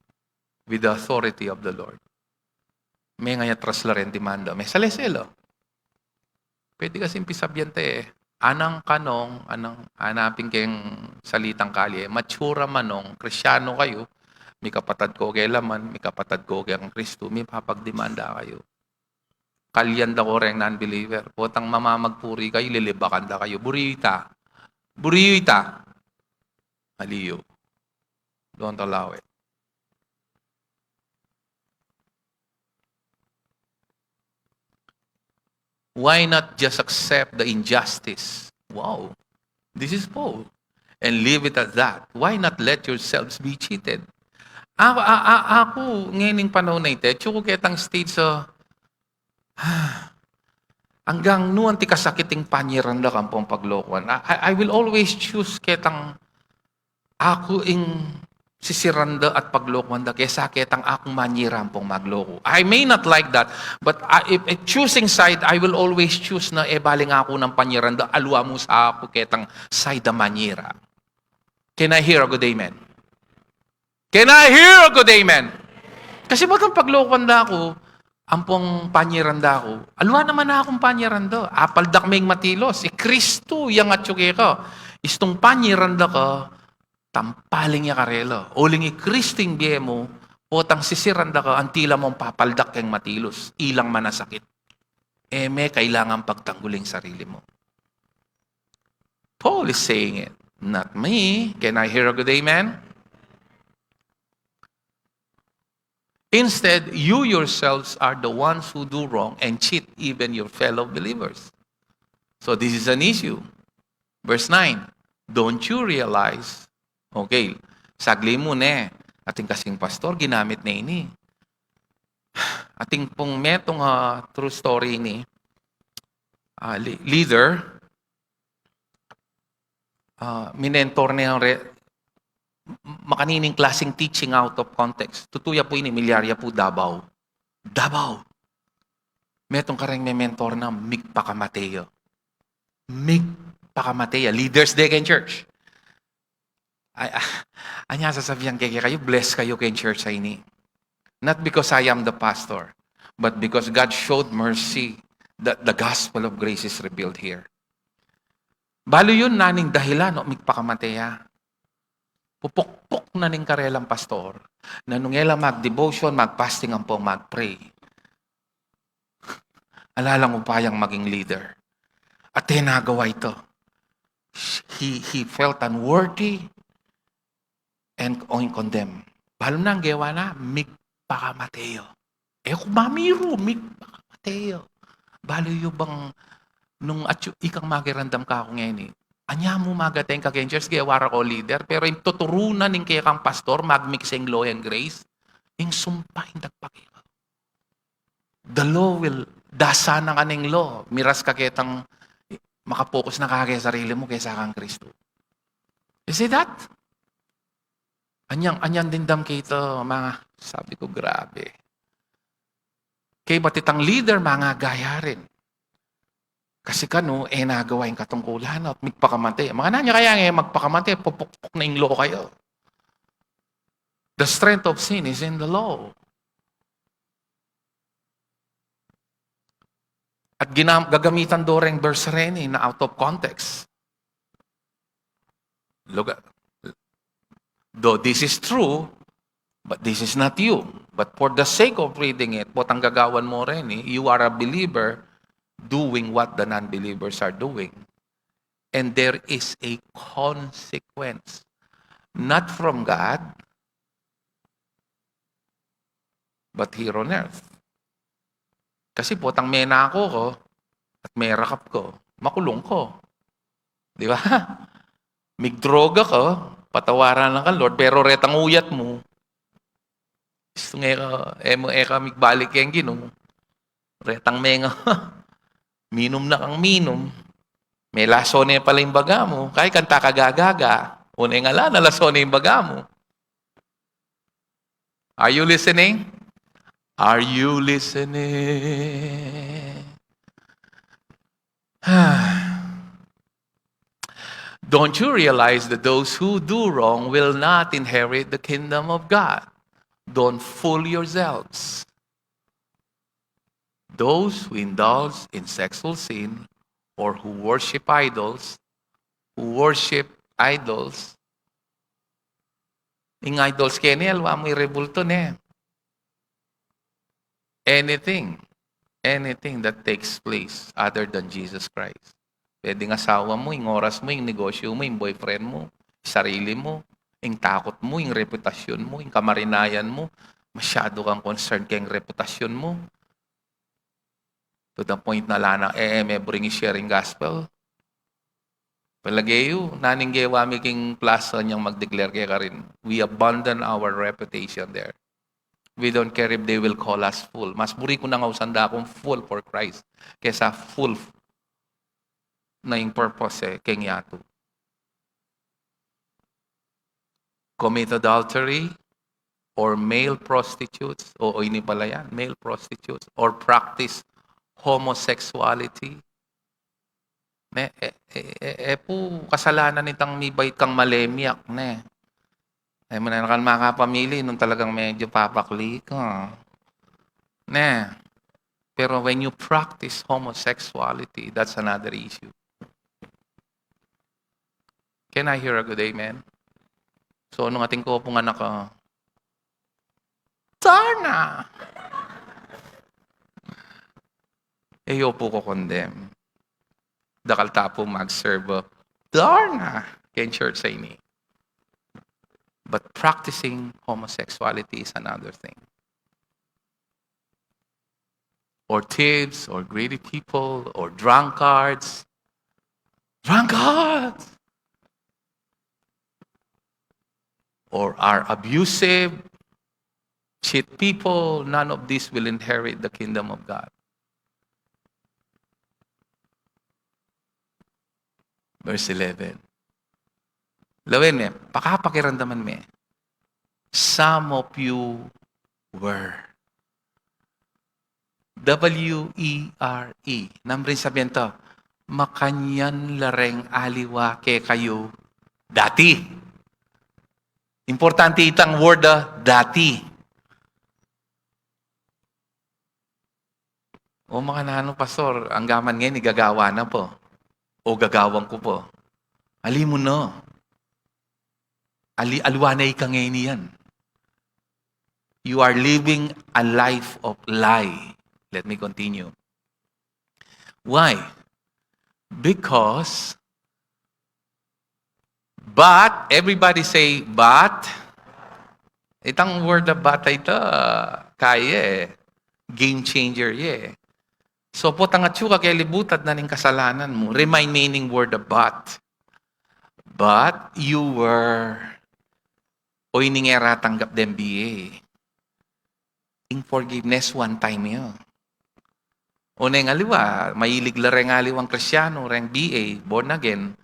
with the authority of the Lord, mengayatras la reng demanda. Mesala e la. Pwede kasing pisabian te, e. Anang kanong, anang, anapin keng salitang kalye, mature a manong, Kristiano kayu, mikapatad ko ke laman, mikapatad ko keng Kristo, mipapagdemanda kayu. Kalyan da ko reng non-believer. Potang mamamagpuri kayu, lilibakan da kayu. Buri yu ita. Buri yu ita. Ali yu. Don't allow it. Why not just accept the injustice? Wow. This is Paul. And leave it at that. Why not let yourselves be cheated? Aku, a, a, aku, ngening panaun a ita, atyu ku ketang stage a, anggang nu anti kasakit ing panyiran da ampong paglokuan. I, I, I will always choose ketang aku ing sisiran da at paglokuan da kesa ketang akung manyira ampong magloku. I may not like that, but I, if, if choosing side, I will always choose na e baling aku nang panyiran da, alwa mu sa aku ketang side a manyira. Can I hear a good amen? Can I hear a good amen? Kasi potang paglokuan da ku, ampong panyiran da ku, alwa naman akung panyiran da. Apal da keng matilos, i Kristo yang atyu keka. Istung panyiran da ka, Tampaling ya karela. Uling i Kristu ing bie mu, potang sisiran da ka, antimo lang papaldak keng matilus, ilang manasakit. E me kailangan pagtanggul ing sarili mu. Paul is saying it, not me. Can I hear a good amen? Instead, you yourselves are the ones who do wrong and cheat even your fellow believers. So this is an issue. Verse nine, "Don't you realize?" Okay, sagli mu ne. Atin kasing pastor, ginamit ne ini. Atin pung metung, ah, true story ini. Ah, li-, leader, ah, minentor ne yang re-, makanining klaseng teaching out of context. Tutu ya pu ini, milyar ya pu, Davao. Davao. Metung kareng mementor na, migpakamate ya. Migpakamate ya. Leaders de keng church. Ay, ah, anya sasabian ke kekayu, bless kayu keng church a ini. Not because I am the pastor, but because God showed mercy that the gospel of grace is revealed here. Balu yu na ning dahilan o migpakamate ya. Pupukpuk na ning karelang pastor, na nung e la mag-devotion, mag-fasting ampong mag-pray. Ala lang upayang maging leader. At e na agawa ita. He, he felt unworthy and, o, condemned. Balu na ing gewa na, migpakamate ya. E ku mamiru, migpakamate ya. Balu yu bang nung atyu ikang makiramdam ka ku ngeni, anya mu mag-attend ka keng church, gewa ra kang leader, pero ing tuturu na ning kekang pastor, magmix ing law and grace, ing sumpa ing dagpake. The law will, dasa na ka ning law, miras ka ketang makapokus na ka keng sarili mu kesa kang Kristu. You see that? Anyang, anyang dimdam ke ita, mga, sabi ku, grabe. Kaybat itang leader, mga gaya rin. Kasi kanu, e na agawa ing katungkulan, at migpakamate. Mga nanya kaya nga, magpakamate, pupukpuk na ing law kayu. The strength of sin is in the law. At ginam-, gagamitan do reng verse reni na out of context. Look at, though this is true, but this is not you. But for the sake of reading it, potang gagawan mu reni, you are a believer doing what the non-believers are doing. And there is a consequence. Not from God, but here on earth. Kasi potang menako ka at merakap ka, makulung ka. Di ba? Migdroga ka, patawaran na ka, Lord, pero retang uyat mu, istung e ka, e mu, e ka migbalik keng Ginu. Retang menga, minum na kang minum. Melaso ne pala ing baga mu, kaya kang takagagaga, o ne nga la, nalaso ne ing baga mu. Are you listening? Are you listening? Don't you realize that those who do wrong will not inherit the kingdom of God? Don't fool yourselves. Those who indulge in sexual sin or who worship idols, who worship idols, ing idols keni, aliwa mu, i rebulto ne. Anything, anything that takes place other than Jesus Christ. Pwedeng asawa mu, ing oras mu, ing negosyo mu, ing boyfriend mu, sarili mu, ing takut mu, ing reputasyon mu, ing kamarinayan mu, masyadu kang concern keng reputasyon mu. To the point na ala nang e, e me bring sharing gospel. Palage yu, naning gewa mi king plaza nyang mag-declare ke karin. We abandon our reputation there. We don't care if they will call us fool. Mas buri ku nang ausan da kung fool for Christ kesa fool na ing purpose e keng yatu. Commit adultery, or male prostitutes, o, o ini pala yan, male prostitutes, or practice homosexuality. Ne, e, e, e, e pu kasalanan itang mibait kang malemyak, ne. E, muna na kang makapamili nung talagang medyo papakli ka. Ne. Pero when you practice homosexuality, that's another issue. Can I hear a good amen? So, nung atin ku pung anak, ah, "Darna!" E yu pu ku condemn. Dakal ta pu mag-serve, ah, "Darna!" keng church a ini. But practicing homosexuality is another thing. Or thieves, or greedy people, or drunkards. Drunkards! Or are abusive, cheat people, none of these will inherit the kingdom of God. Verse eleven. Lawen me, pakapakiramdaman me. Some of you were. W E R E. Nanu ring sabian to? Makanyan la reng aliwa kekayu dati. Importante itang word, ah, dati. O makananu, Pastor, anggaman ngeni gagawan na pu. O gagawan ku pu. Ali mu na. Ali, aliwa na ika ngeni yan. You are living a life of lie. Let me continue. Why? Because, but, everybody say, but. Itang word na but a ita, kaya e. Game changer ya e. So, potang atyu ka kelibutan na ning kasalanan mu. Remaining word na but. But you were, o ining e ra tanggap deng B A. Ing forgiveness one time ya. O neng aliwa, mailig la reng aliwang Kristiano, reng B A, born again,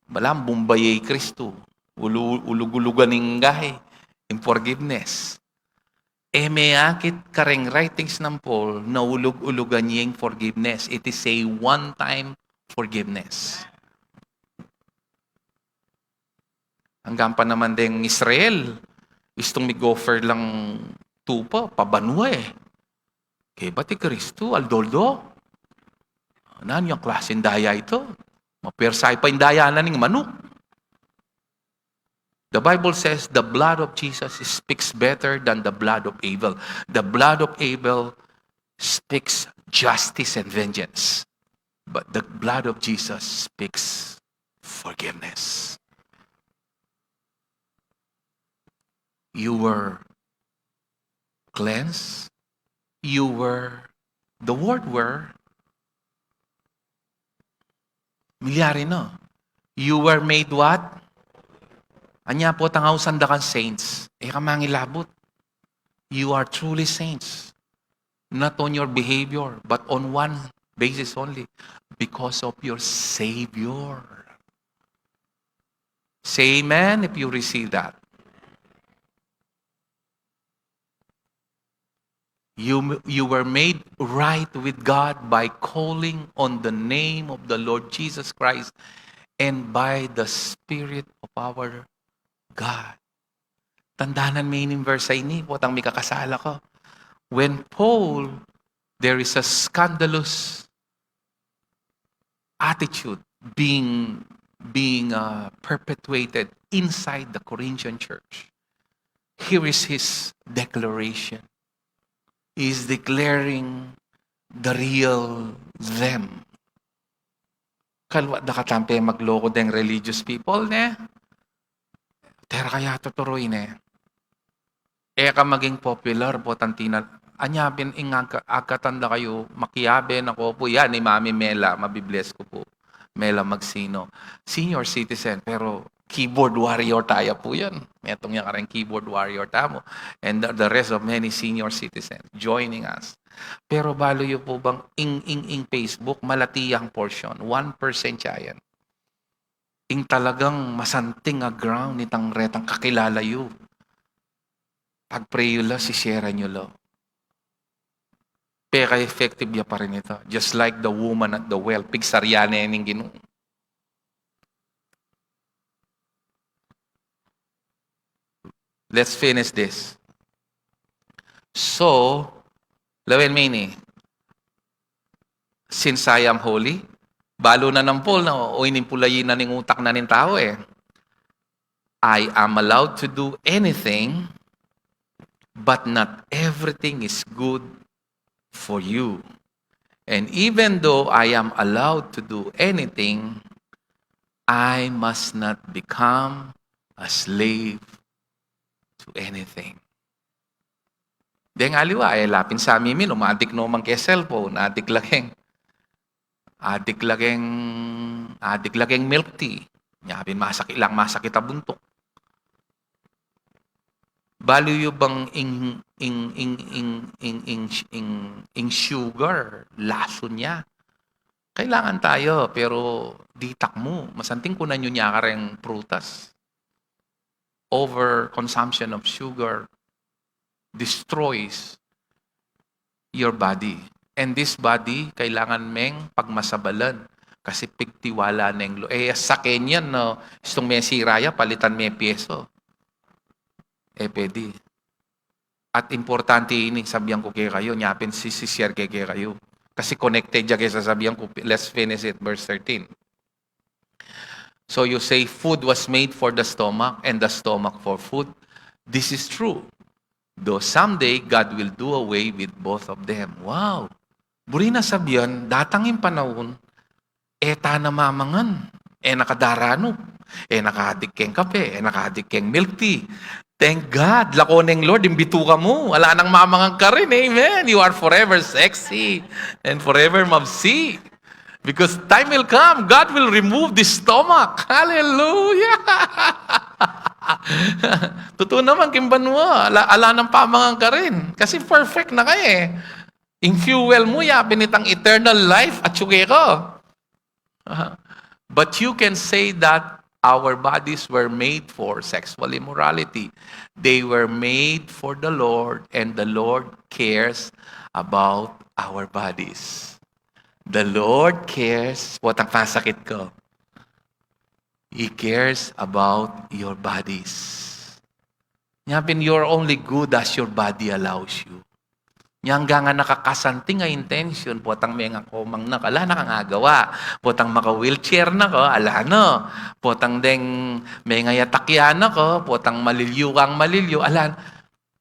balam bumbaye i Kristu. Ulu-, ulug-ulugan ing gahe, ing forgiveness. E me akit kareng writings nang Paul na ulug-ulugan ye ing forgiveness. It is a one-time forgiveness. Anggang pa naman deng Israel, istung mig-offer lang tupa, pabanua e. Kaybat i Kristu, aldo-aldo. Nanu yang klaseng daya ita? Mapersay pa ing daya na ning manuk. The Bible says the blood of Jesus speaks better than the blood of Abel. The blood of Abel speaks justice and vengeance. But the blood of Jesus speaks forgiveness. You were cleansed. You were, the word were, milyari na. You were made what? Anya potang ausan da kang saints. E ka mangilabut. You are truly saints. Not on your behavior, but on one basis only. Because of your Savior. Say amen if you receive that. You, you were made right with God by calling on the name of the Lord Jesus Christ and by the Spirit of our God. Tandanan me ining verse a ini, potang mikakasala ka. When Paul, there is a scandalous attitude being, being, uh, perpetuated inside the Corinthian church. Here is his declaration. He is declaring the real them. Kalwa da ka tampe magloko deng religious people, ne? Tera kaya tuturuin, e? E ka maging popular, potang tinal-, anya pin ing agka-, agkatan da kayu, makiabe na ku pu, yan, i Mami Mela, mabibless ku pu. Mela Magsino. Senior citizen, pero keyboard warrior taya pu yan. Metung ya kareng keyboard warrior tamu. And the, the rest of many senior citizens joining us. Pero balu yu pu bang ing, ing, ing Facebook, malati yang portion, one percent ya yan. Ing talagang masanting a ground nitang retang kakilala yu. Pag-pray yu la, sisiyaran yu la. Peka-effective ya pa rin ita. Just like the woman at the well, pigsaryan ne ning Ginu. Let's finish this. So, lawen me ini, since I am holy, balu na nang Paul na, o, inimpulayi na ning utak na ning tau, e. I am allowed to do anything, but not everything is good for you. And even though I am allowed to do anything, I must not become a slave to anything. Deng aliwa, e la pin samimin, umadik no man keng cellphone, adik la keng, adik la keng, adik la keng milk tea. Nya pin masakit lang, masakit a buntuk. Balu yu bang ing, ing, ing sugar, lason ya? Kailangan tayo, pero ditak mu, masanting kunan yu nya kareng prutas. Overconsumption of sugar destroys your body. And this body, kailangan meng pagmasabalan. Kasi pigtiwala neng Lord. E, sa kenyan, no, istung mesira ya, palitan me pyeso. E pwede. At importante ini, sabian ku kekayu, nya pin sisi-share ke kekayu. Kasi connected ya keng sasabian ku, let's finish it, verse thirteen. So you say food was made for the stomach and the stomach for food. This is true. Though someday God will do away with both of them. Wow! Buri na sabian, datang ing panaun, e ta na mamangan, e na ka daranug, e na ka adik keng kape, e na ka adik keng milk tea. Thank God, lako neng Lord, ing bituka mu, ala nang mamangan karin, amen. You are forever sexy and forever mabsi. Because time will come, God will remove the stomach. Hallelujah! Tutu naman, keng banua, ala, ala nang pamangan karin. Kasi perfect na ka e. Ing fuel mu, ya pin itang eternal life, atyu keka. But you can say that our bodies were made for sexual immorality. They were made for the Lord, and the Lord cares about our bodies. The Lord cares. Potang pasakit ku. He cares about your bodies. Nya pin, you're only good as your body allows you. Nya anggang a nakakasanting a intention, potang mengakomang na ka, ala na kang agawa. Potang maka-wheelchair na ka, ala na. Potang deng mengayatakya na ka, potang malilyu kang malilyu, ala na.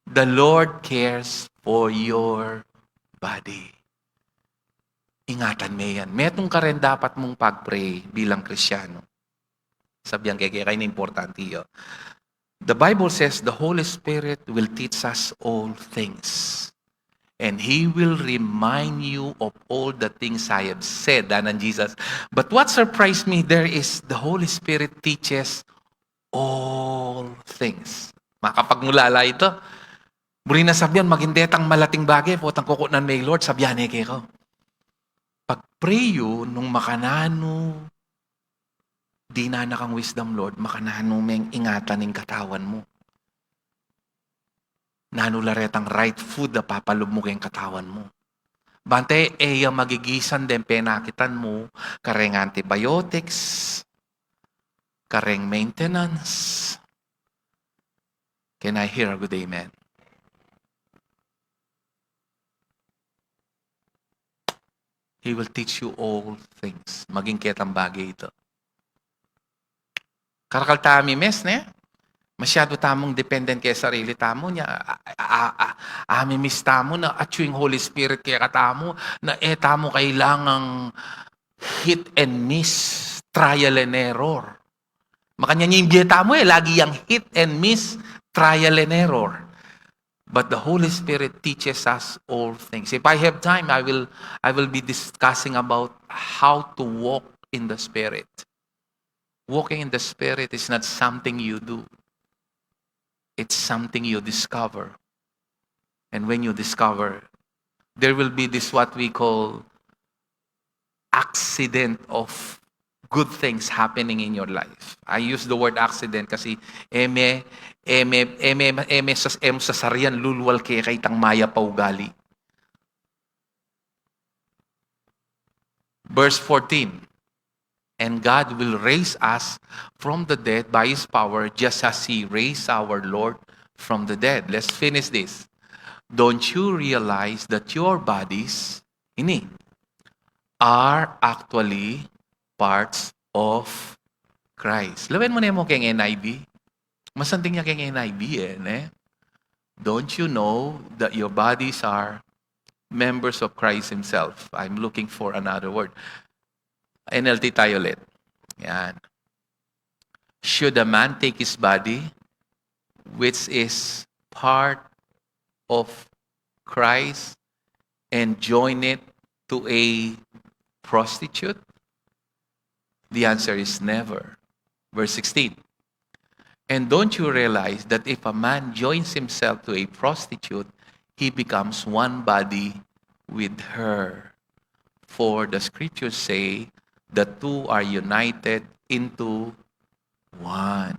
The Lord cares for your body. Ingatan me yan. Metung karen dapat mung pag-pray bilang Kristiyano. Sabian ke keka ini, importante ya. The Bible says the Holy Spirit will teach us all things. And He will remind you of all the things I have said, anan Jesus. But what surprised me there is the Holy Spirit teaches all things. Makapagmulala ita. Buri na sabian, maging detang malating bage, potang kukunan me i Lord, sabian ne keka. Pag-pray yu, nung makananu dinan na kang wisdom, Lord, makananu meng ingatan ing katawan mu. Nanu la retang right food a papalub mu keng katawan mu. Bante e ya magigisan deng penakitan mu, kareng antibiotics, kareng maintenance. Can I hear a good amen? He will teach you all things. Maging ketang bage ita. Karakal ta amimis, ne? Masyadu tamung dependent keng sarili tamu, nya, a, a, a, a, amimis tamu na atyu ing Holy Spirit kekatamu, na e tamu kailangang hit and miss, trial and error. Makanyan ya ing bie tamu e, lagi yang hit and miss, trial and error. But the Holy Spirit teaches us all things. If I have time, I will, I will be discussing about how to walk in the Spirit. Walking in the Spirit is not something you do. It's something you discover. And when you discover, there will be this what we call accident of good things happening in your life. I use the word accident kasi e me, e me, e me, e me sas-, e mu sasarian lulwal keka itang mayap a ugali. Verse fourteen, "And God will raise us from the dead by His power, just as He raised our Lord from the dead." Let's finish this. Don't you realize that your bodies, ini, are actually parts of Christ? Lawen mu ne mu keng N I V. Masanting ya keng N I V, eh, ne? Don't you know that your bodies are members of Christ himself? I'm looking for another word. N L T tayo ulit. Yan. Should a man take his body, which is part of Christ, and join it to a prostitute? The answer is never. Verse sixteen. And don't you realize that if a man joins himself to a prostitute, he becomes one body with her? For the scriptures say, the two are united into one.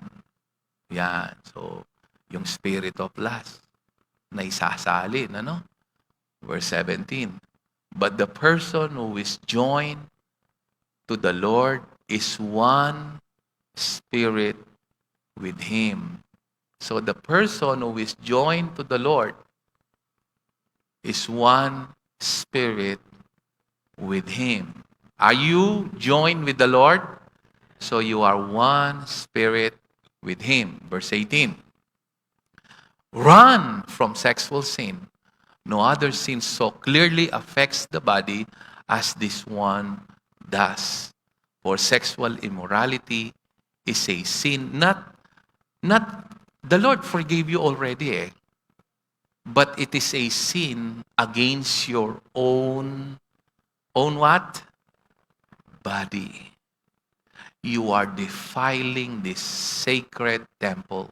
Yan. So, yung spirit of lust na isasalin, ano? Verse seventeen. But the person who is joined to the Lord is one spirit with him. So the person who is joined to the Lord is one spirit with him. Are you joined with the Lord? So you are one spirit with him. Verse eighteen. Run from sexual sin. No other sin so clearly affects the body as this one does. For sexual immorality is a sin, not, not, the Lord forgave you already, eh. But it is a sin against your own, own what? Body. You are defiling this sacred temple.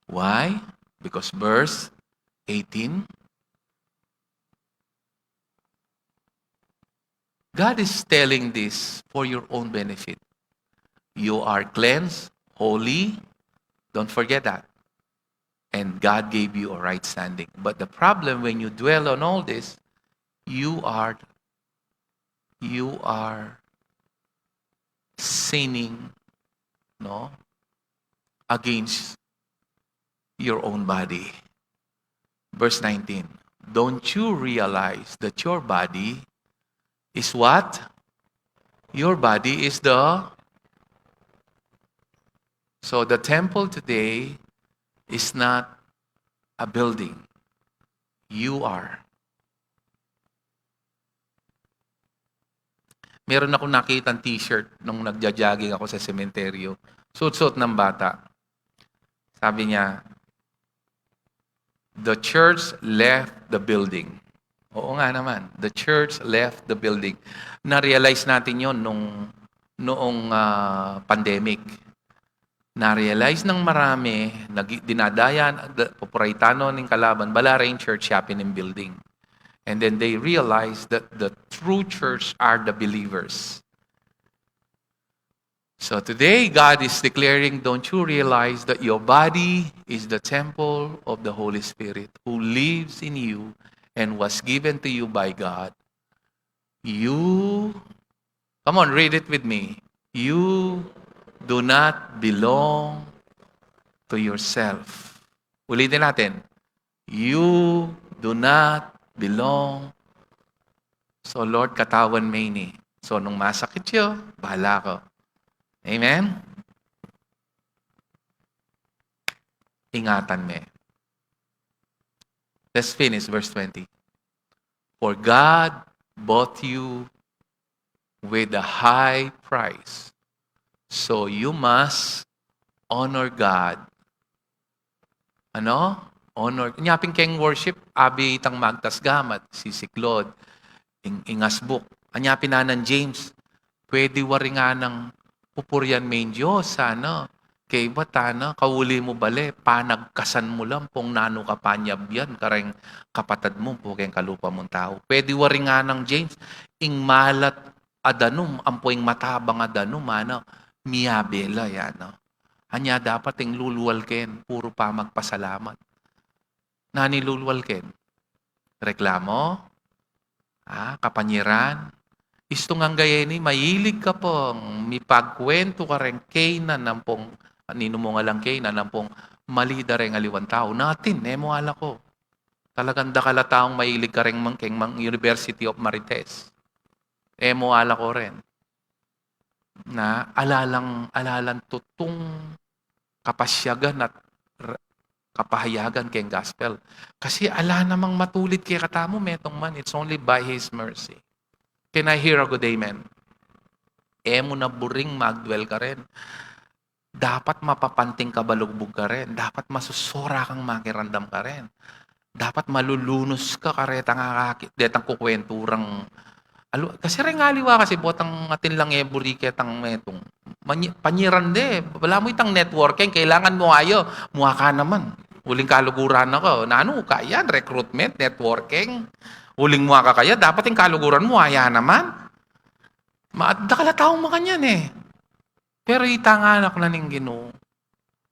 Why? Because verse eighteen, God is telling this for your own benefit. You are cleansed, holy. Don't forget that. And God gave you a right standing. But the problem, when you dwell on all this, you are, you are sinning, no, against your own body. Verse nineteen. Don't you realize that your body is what? Your body is the, so the temple today is not a building. You are. Meron akong nakitang t-shirt nung nagja-jogging ako sa sementeryo. Suot-suot ng bata. Sabi niya, "The church left the building." Oo nga naman, the church left the building. Na-realize natin yon nung, noong, ah, pandemic. Na-realize ng marami, nag-, dinadaya, da-, pupuritano ning kalaban, bala reng church, ya pin ing building. And then they realize that the true church are the believers. So today, God is declaring, don't you realize that your body is the temple of the Holy Spirit who lives in you and was given to you by God? You, come on, read it with me. You do not belong to yourself. Ulitin natin. You do not belong. So, Lord, katawan me ini. So, nung masakit yu, bahala ko. Amen? Ingatan me. Let's finish verse twenty. For God bought you with a high price. So you must honor God. Ano? Honor. Nya pin keng worship, abi tang magtas gamat, sisiklod, ing-, ingasbuk. Anya pin nang James, pwede waring nganang pupurian me ing Dios, sana. Kaybat, sana, kauli mu bale, panagkasan mu lang pung nanu ka panyabyan kareng kapatad mu, pung keng kalupa mung tau. Pwede waring nganang James, ing malat a danum, ampo ing matabang a danum, ana, miyabe la, ya, no? Anya dapat ing lulwal ken, puru pamagpasalamat. Nanu ing lulwal ken? Reklamo? Ah, kapanyiran? Istung angga ini, mahilig ka pung mipagkwentu kareng kaynan ampong, ninu mu nga lang kaynan ampong mali da reng aliwang tau. Natin, e mu ala ko. Talagang dakal a taung mahilig kareng mang, keng mang University of Marites. E mu ala ko rin. na ala lang, ala lang tutung kapasyagan at r-, kapahayagan keng gospel. Kasi ala namang matulid kekatamu metung man, it's only by His mercy. Can I hear a good amen? E mu na buring magduel karen. Dapat mapapanting kabalugbug karen. Dapat masusura kang makiramdam karen. Dapat malulunus ka karetang akakit, detang kukwentu rang, alu-, kasi reng aliwa kasi botang atin lang e buri ketang metung. Manyi-, panyiran de, balamu itang networking, kailangan mu ayo, mua ka naman. Uling kaluguran na ka, nanu ka yan, recruitment, networking. Uling mua ka kaya, dapat ing kaluguran mu, aya naman. Ma-, dakal a tau makanyan e. Pero itang anak na ning Ginu,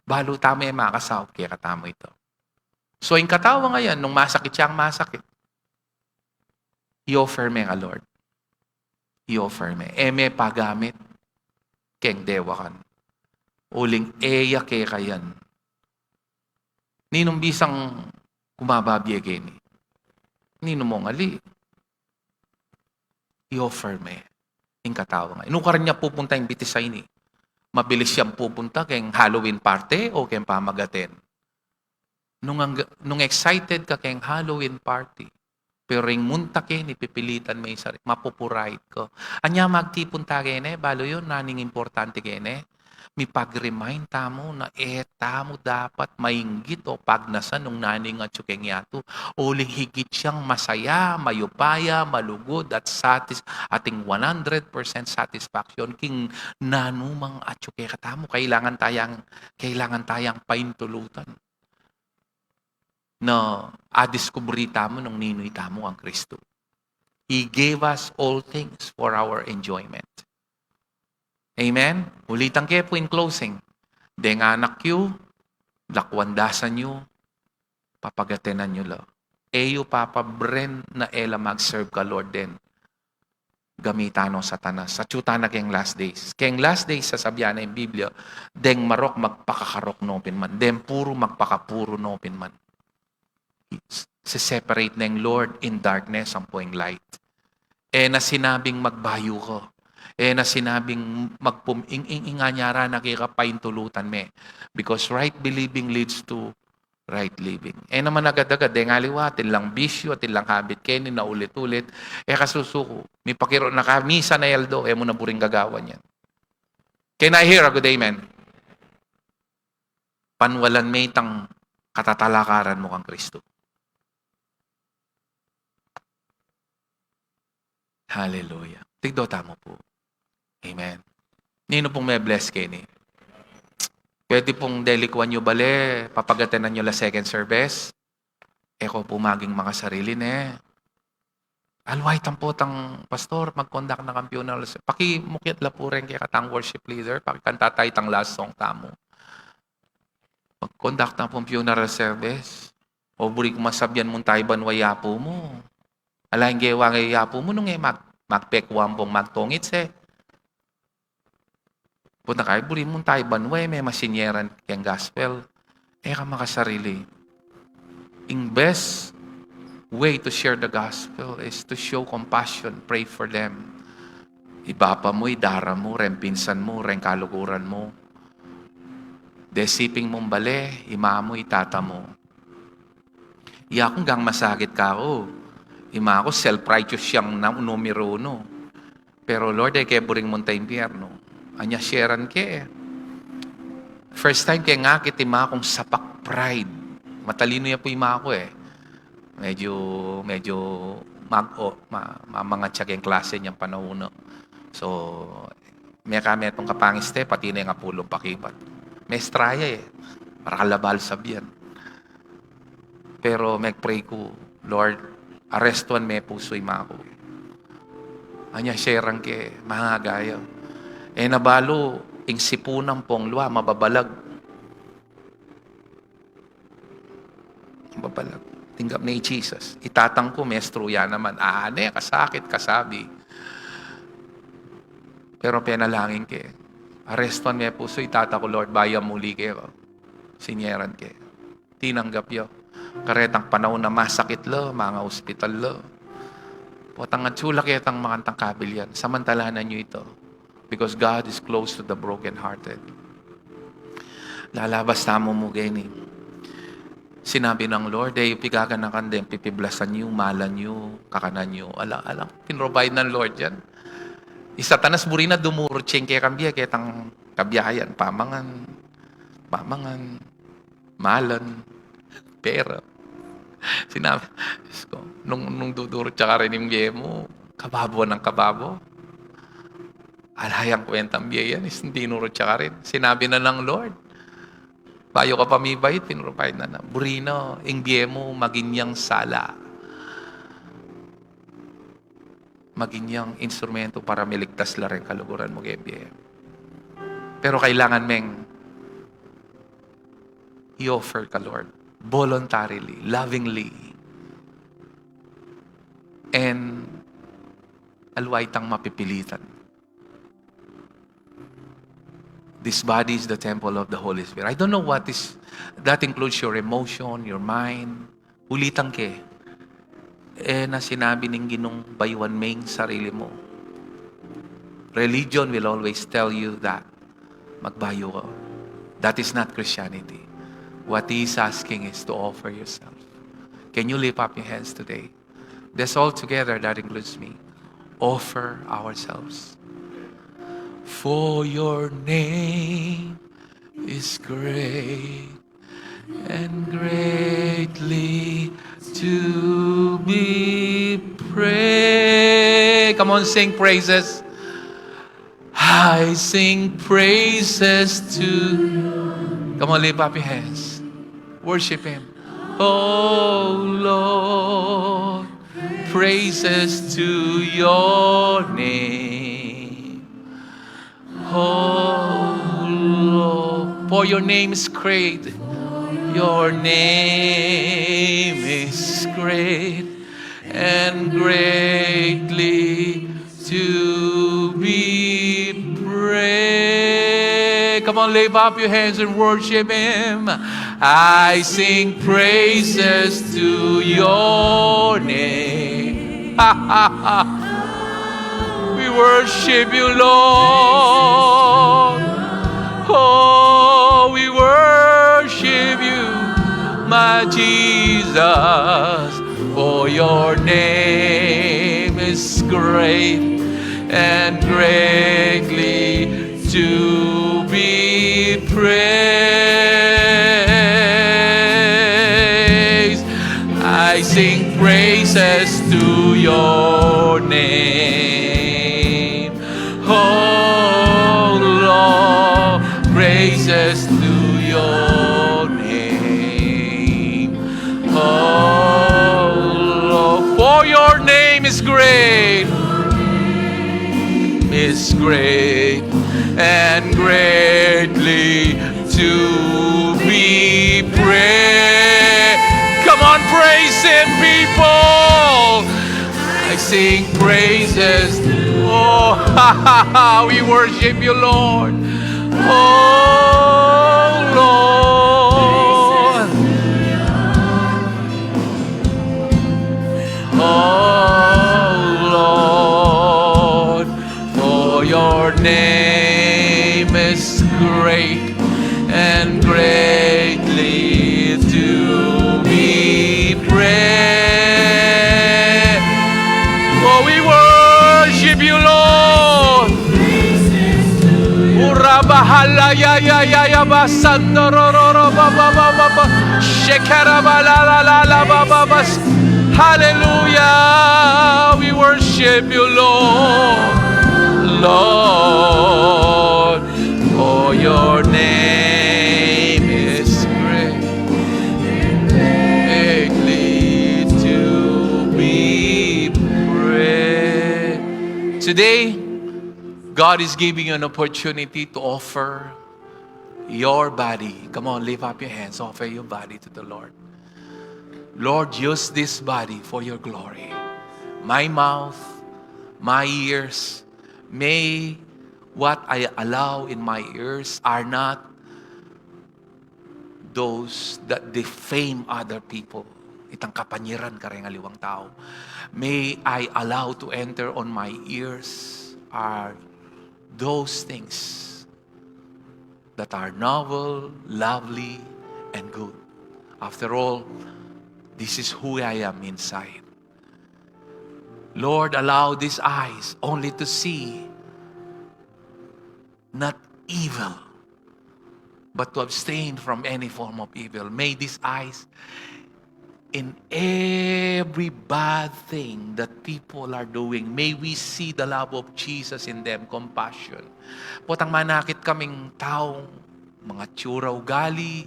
balu tamu e makasaup kekatamu ito. So, ing katawan a yan, nung masakit siyang masakit, i-offer me ka Lord. I-offer me. E me pagamit keng dewakan. Uling e ya keka yan. Ninung bisang kumababie keni? Ninung mong ali? I-offer me ing katawan a. Inukaran ya pupunta ing bitis a ini? Mabilis yang pupunta keng Halloween party o keng pamagaten? Nung ang-, nung excited ka keng Halloween party, pero ring munta keni pipilitan me ing sari-, mapupurait ka. Anya magtipun ta keni, balu yun, nanu ing importante keni? Mipag-remind tamu na e tamu dapat mainggit o pagnasan nung nanu ing atyu keng yatu. Uling higit yang masaya, mayupaya, malugud, at satis-, ating one hundred percent satisfaction king nanumang atyu kekatamu. Kailangan tayang, kailangan tayang paintulutan na adiskubri tamu nung ninu itamu kang Kristu. He gave us all things for our enjoyment. Amen? Ulitan ke pu in closing. Deng anak yu, lakwan dasan yu, papagatenan yu la. E yu papabren na e la mag-serve ka Lord den. Gamitan no Satanas. Atyu tana keng last days. Keng last days, sasabian na ing Biblia, deng marok magpakakarok no pin man. Deng puru magpakapuru no pin man. Se-separate na ing Lord in darkness ampo ing light. E na sinabing magbayu ka. E na sinabing magpum-, ing, ing, ing anyara na keka paintulutan me. Because right believing leads to right living. E naman agad-agad, deng aliwa, atin lang bisyu, atin lang habit keni na ulit-ulit. E ka susuku, mipakiru na ka misa na aldo, e mu na buring gagawan yan. Can I hear a good amen? Panwalan me itang katatalakaran mu kang Kristu. Hallelujah. Tigdo tamu pu. Amen. Ninu pung me-bless keni? Pwede pung delikwan yu bale, papagatenan yu la second service? E ko pu maging makasarili ne. Alway tampo tang pastor, mag-conduct na kang funeral ser-, pakimukyat la pu reng kekatang worship leader, pakikanta ta itang last song tamu. Mag-conduct na pung funeral service. O buri ku masabian mung taibanwa i apu mu. Ala ing gewa nang i apu mu nung e mag-, magpekuan pung magtungit se. Punta kay buri mung taibanwa e, me masinyeran keng gospel. E ka makasarili. Ing best way to share the gospel is to show compassion, pray for them. Ibapa mu, idara mu, reng pinsan mu, reng kaluguran mu. Desiping mung bale, ima mu, itata mu. Iya kung gang masakit ka ku. Ima ku, self-righteous yang na-, numero uno. Pero Lord, e ke buring munta impyerno. Anya sharean ke. First time ke ngakit ima kung sapak pride. Matalinu ya pu ima ku e. Medyo, medyo mag-, o, ma-, mamangat ya keng klase niyang panaun. So, meka metung kapangis te, pati ne ing apulung pakibat. Mestra ya e. Marakal a balu sabian. Pero meg-pray ku, Lord, arestuan me pusu ima ku. Anya sharean ke, mangagaya. E na balu, ing sipunan pung lua, mababalag. Mababalag. Tinggap ne i Jesus. Itata ku, mestru ya naman. Ah, ne, kasakit, kasabi. Pero penalangin ke. Arestuan me pusu itata ku, Lord, bayu muli ke. Sinyeran ke. Tinanggap ya. Karetang panaun a masakit la, mangaospital la. Potang atsu la ketang makantang kabilian. Samantalanan yu ita. Because God is close to the brokenhearted. Lalabas tamu mu geni. Sinabi ng Lord, e yu pigaganakan deng pipiblasan yu, malan yu, kakanan yu. Ala, ala, pinrovide ng Lord yan. I Satanas buri na dumurut siyang kekang bie, ketang kabiayan, pamangan, pamangan, malan, pera. Sinabi, Diyos ko, nung, nung dudurut ya karin ing bie mu, kababo ng kababo. Ala yang kwentang bie yan, is dinurut ya karin. Sinabi na ng Lord, bayu ka pa mibait, pinrovide na na. Buri na, ing bie mu, maging yang sala. Maging yang instrumento para miligtas la ring kaluguran mu keng bie. Pero kailangan meng i-offer ka, Lord, voluntarily, lovingly, and alwa itang mapipilitan. This body is the temple of the Holy Spirit. I don't know what is, that includes your emotion, your mind. Ulitan ke, e na sinabi ning Ginung bayuan me ing sarili mu. Religion will always tell you that magbayu ka. That is not Christianity. What He is asking is to offer yourself. Can you lift up your hands today? That's all together, that includes me. Offer ourselves. For your name is great and greatly to be praised. Come on, sing praises. I sing praises to. Come on, lift up your hands. Worship Him. Oh Lord, praises to your name. Oh Lord, for your name is great. Your name is great and greatly to be praised. Come on, lift up your hands and worship Him. I sing praises to your name. We worship you, Lord. Oh, we worship you, my Jesus, for your name is great and greatly to be praised. I sing praises to your name. Oh Lord, praises to your name. Oh Lord, for your name is great, is great and greatly to be praised. Come on, praise Him, people. I sing praises. Oh, ha, ha, ha, we worship you, Lord. Oh, Lord. Oh, Lord, for your name is great and greatly to be praised. Oh, we worship you, Lord. Urabahala ya ya ya ya basando ro ro ro ba ba ba ba ba. Shekara ba la la la la ba ba ba. Hallelujah. We worship you, Lord. Lord, for your name is great, greatly to be praised. Today, God is giving you an opportunity to offer your body. Come on, lift up your hands, offer your body to the Lord. Lord, use this body for your glory. My mouth, my ears, may what I allow in my ears are not those that defame other people. Itang kapanyiran kareng aliwang tau. May I allow to enter on my ears are those things that are noble, lovely, and good. After all, this is who I am inside. Lord, allow these eyes only to see not evil, but to abstain from any form of evil. May these eyes, in every bad thing that people are doing, may we see the love of Jesus in them, compassion. Potang manakit kaming taong mga tsura ugali,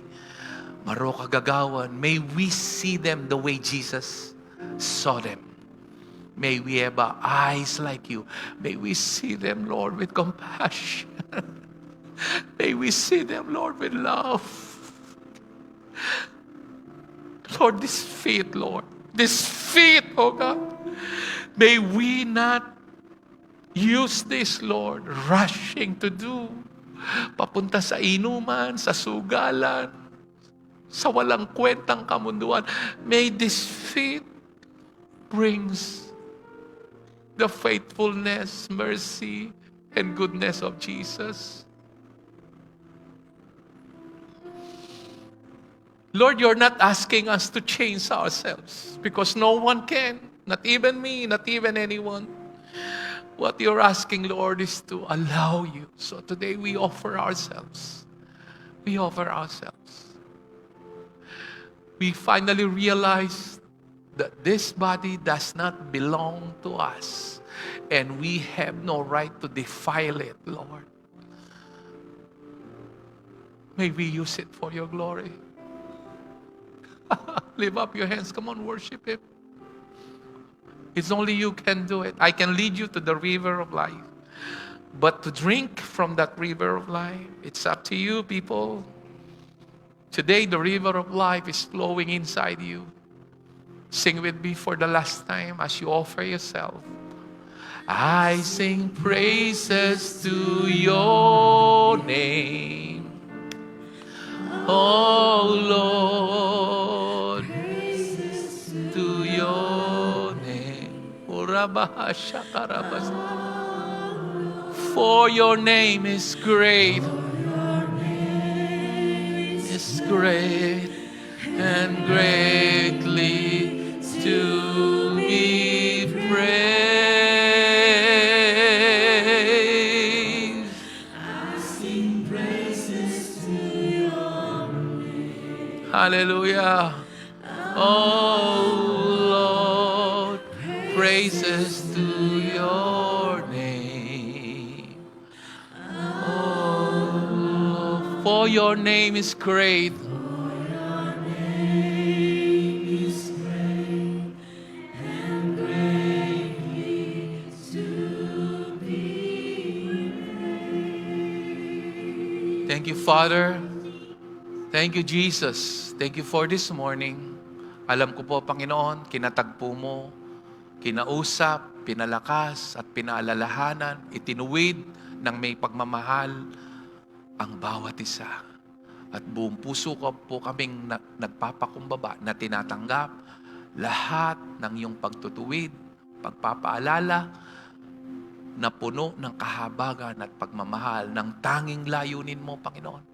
marokagagawan, may we see them the way Jesus saw them. May we have eyes like you. May we see them, Lord, with compassion. May we see them, Lord, with love. Lord, this feet, Lord, this feet, oh God, may we not use this, Lord, rushing to do, papunta sa inuman, sa sugalan, sa walang kwentang kamunduan. May this feet brings the faithfulness, mercy, and goodness of Jesus. Lord, you're not asking us to change ourselves, because no one can, not even me, not even anyone. What you're asking, Lord, is to allow you. So today we offer ourselves. We offer ourselves. We finally realize that this body does not belong to us, and we have no right to defile it, Lord. May we use it for your glory. Lift up your hands. Come on, worship him. It's only you can do it. I can lead you to the river of life. But to drink from that river of life, it's up to you, people. Today, the river of life is flowing inside you. Sing with me for the last time as you offer yourself. I sing praises to your name, oh Lord, to your name. Urabahashakarabas. For your name is great. Is great and greatly to be praised. I sing praises to your name. Hallelujah. Oh Lord, praises to your name. Oh, for your name is great. Thank you, Father. Thank you, Jesus. Thank you for this morning. Alam ko po, Panginoon, kinatagpo mo, kinausap, pinalakas, at pinaalalahanan, itinuwid ng may pagmamahal ang bawat isa. At buong puso ko po kaming na-, nagpapakumbaba na tinatanggap lahat ng iyong pagtutuwid, pagpapaalala na puno ng kahabagan at pagmamahal, ng tanging layunin mo, Panginoon,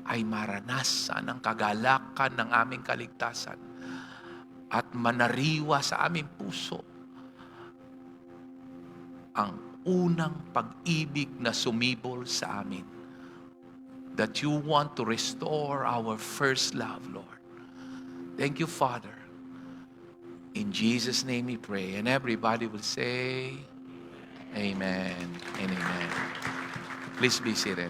ay maranasan ang kagalakan ng aming kaligtasan at manariwa sa aming puso ang unang pag-ibig na sumibol sa amin, that you want to restore our first love, Lord. Thank you, Father. In Jesus' name we pray. And everybody will say, Amen and amen. Please be seated.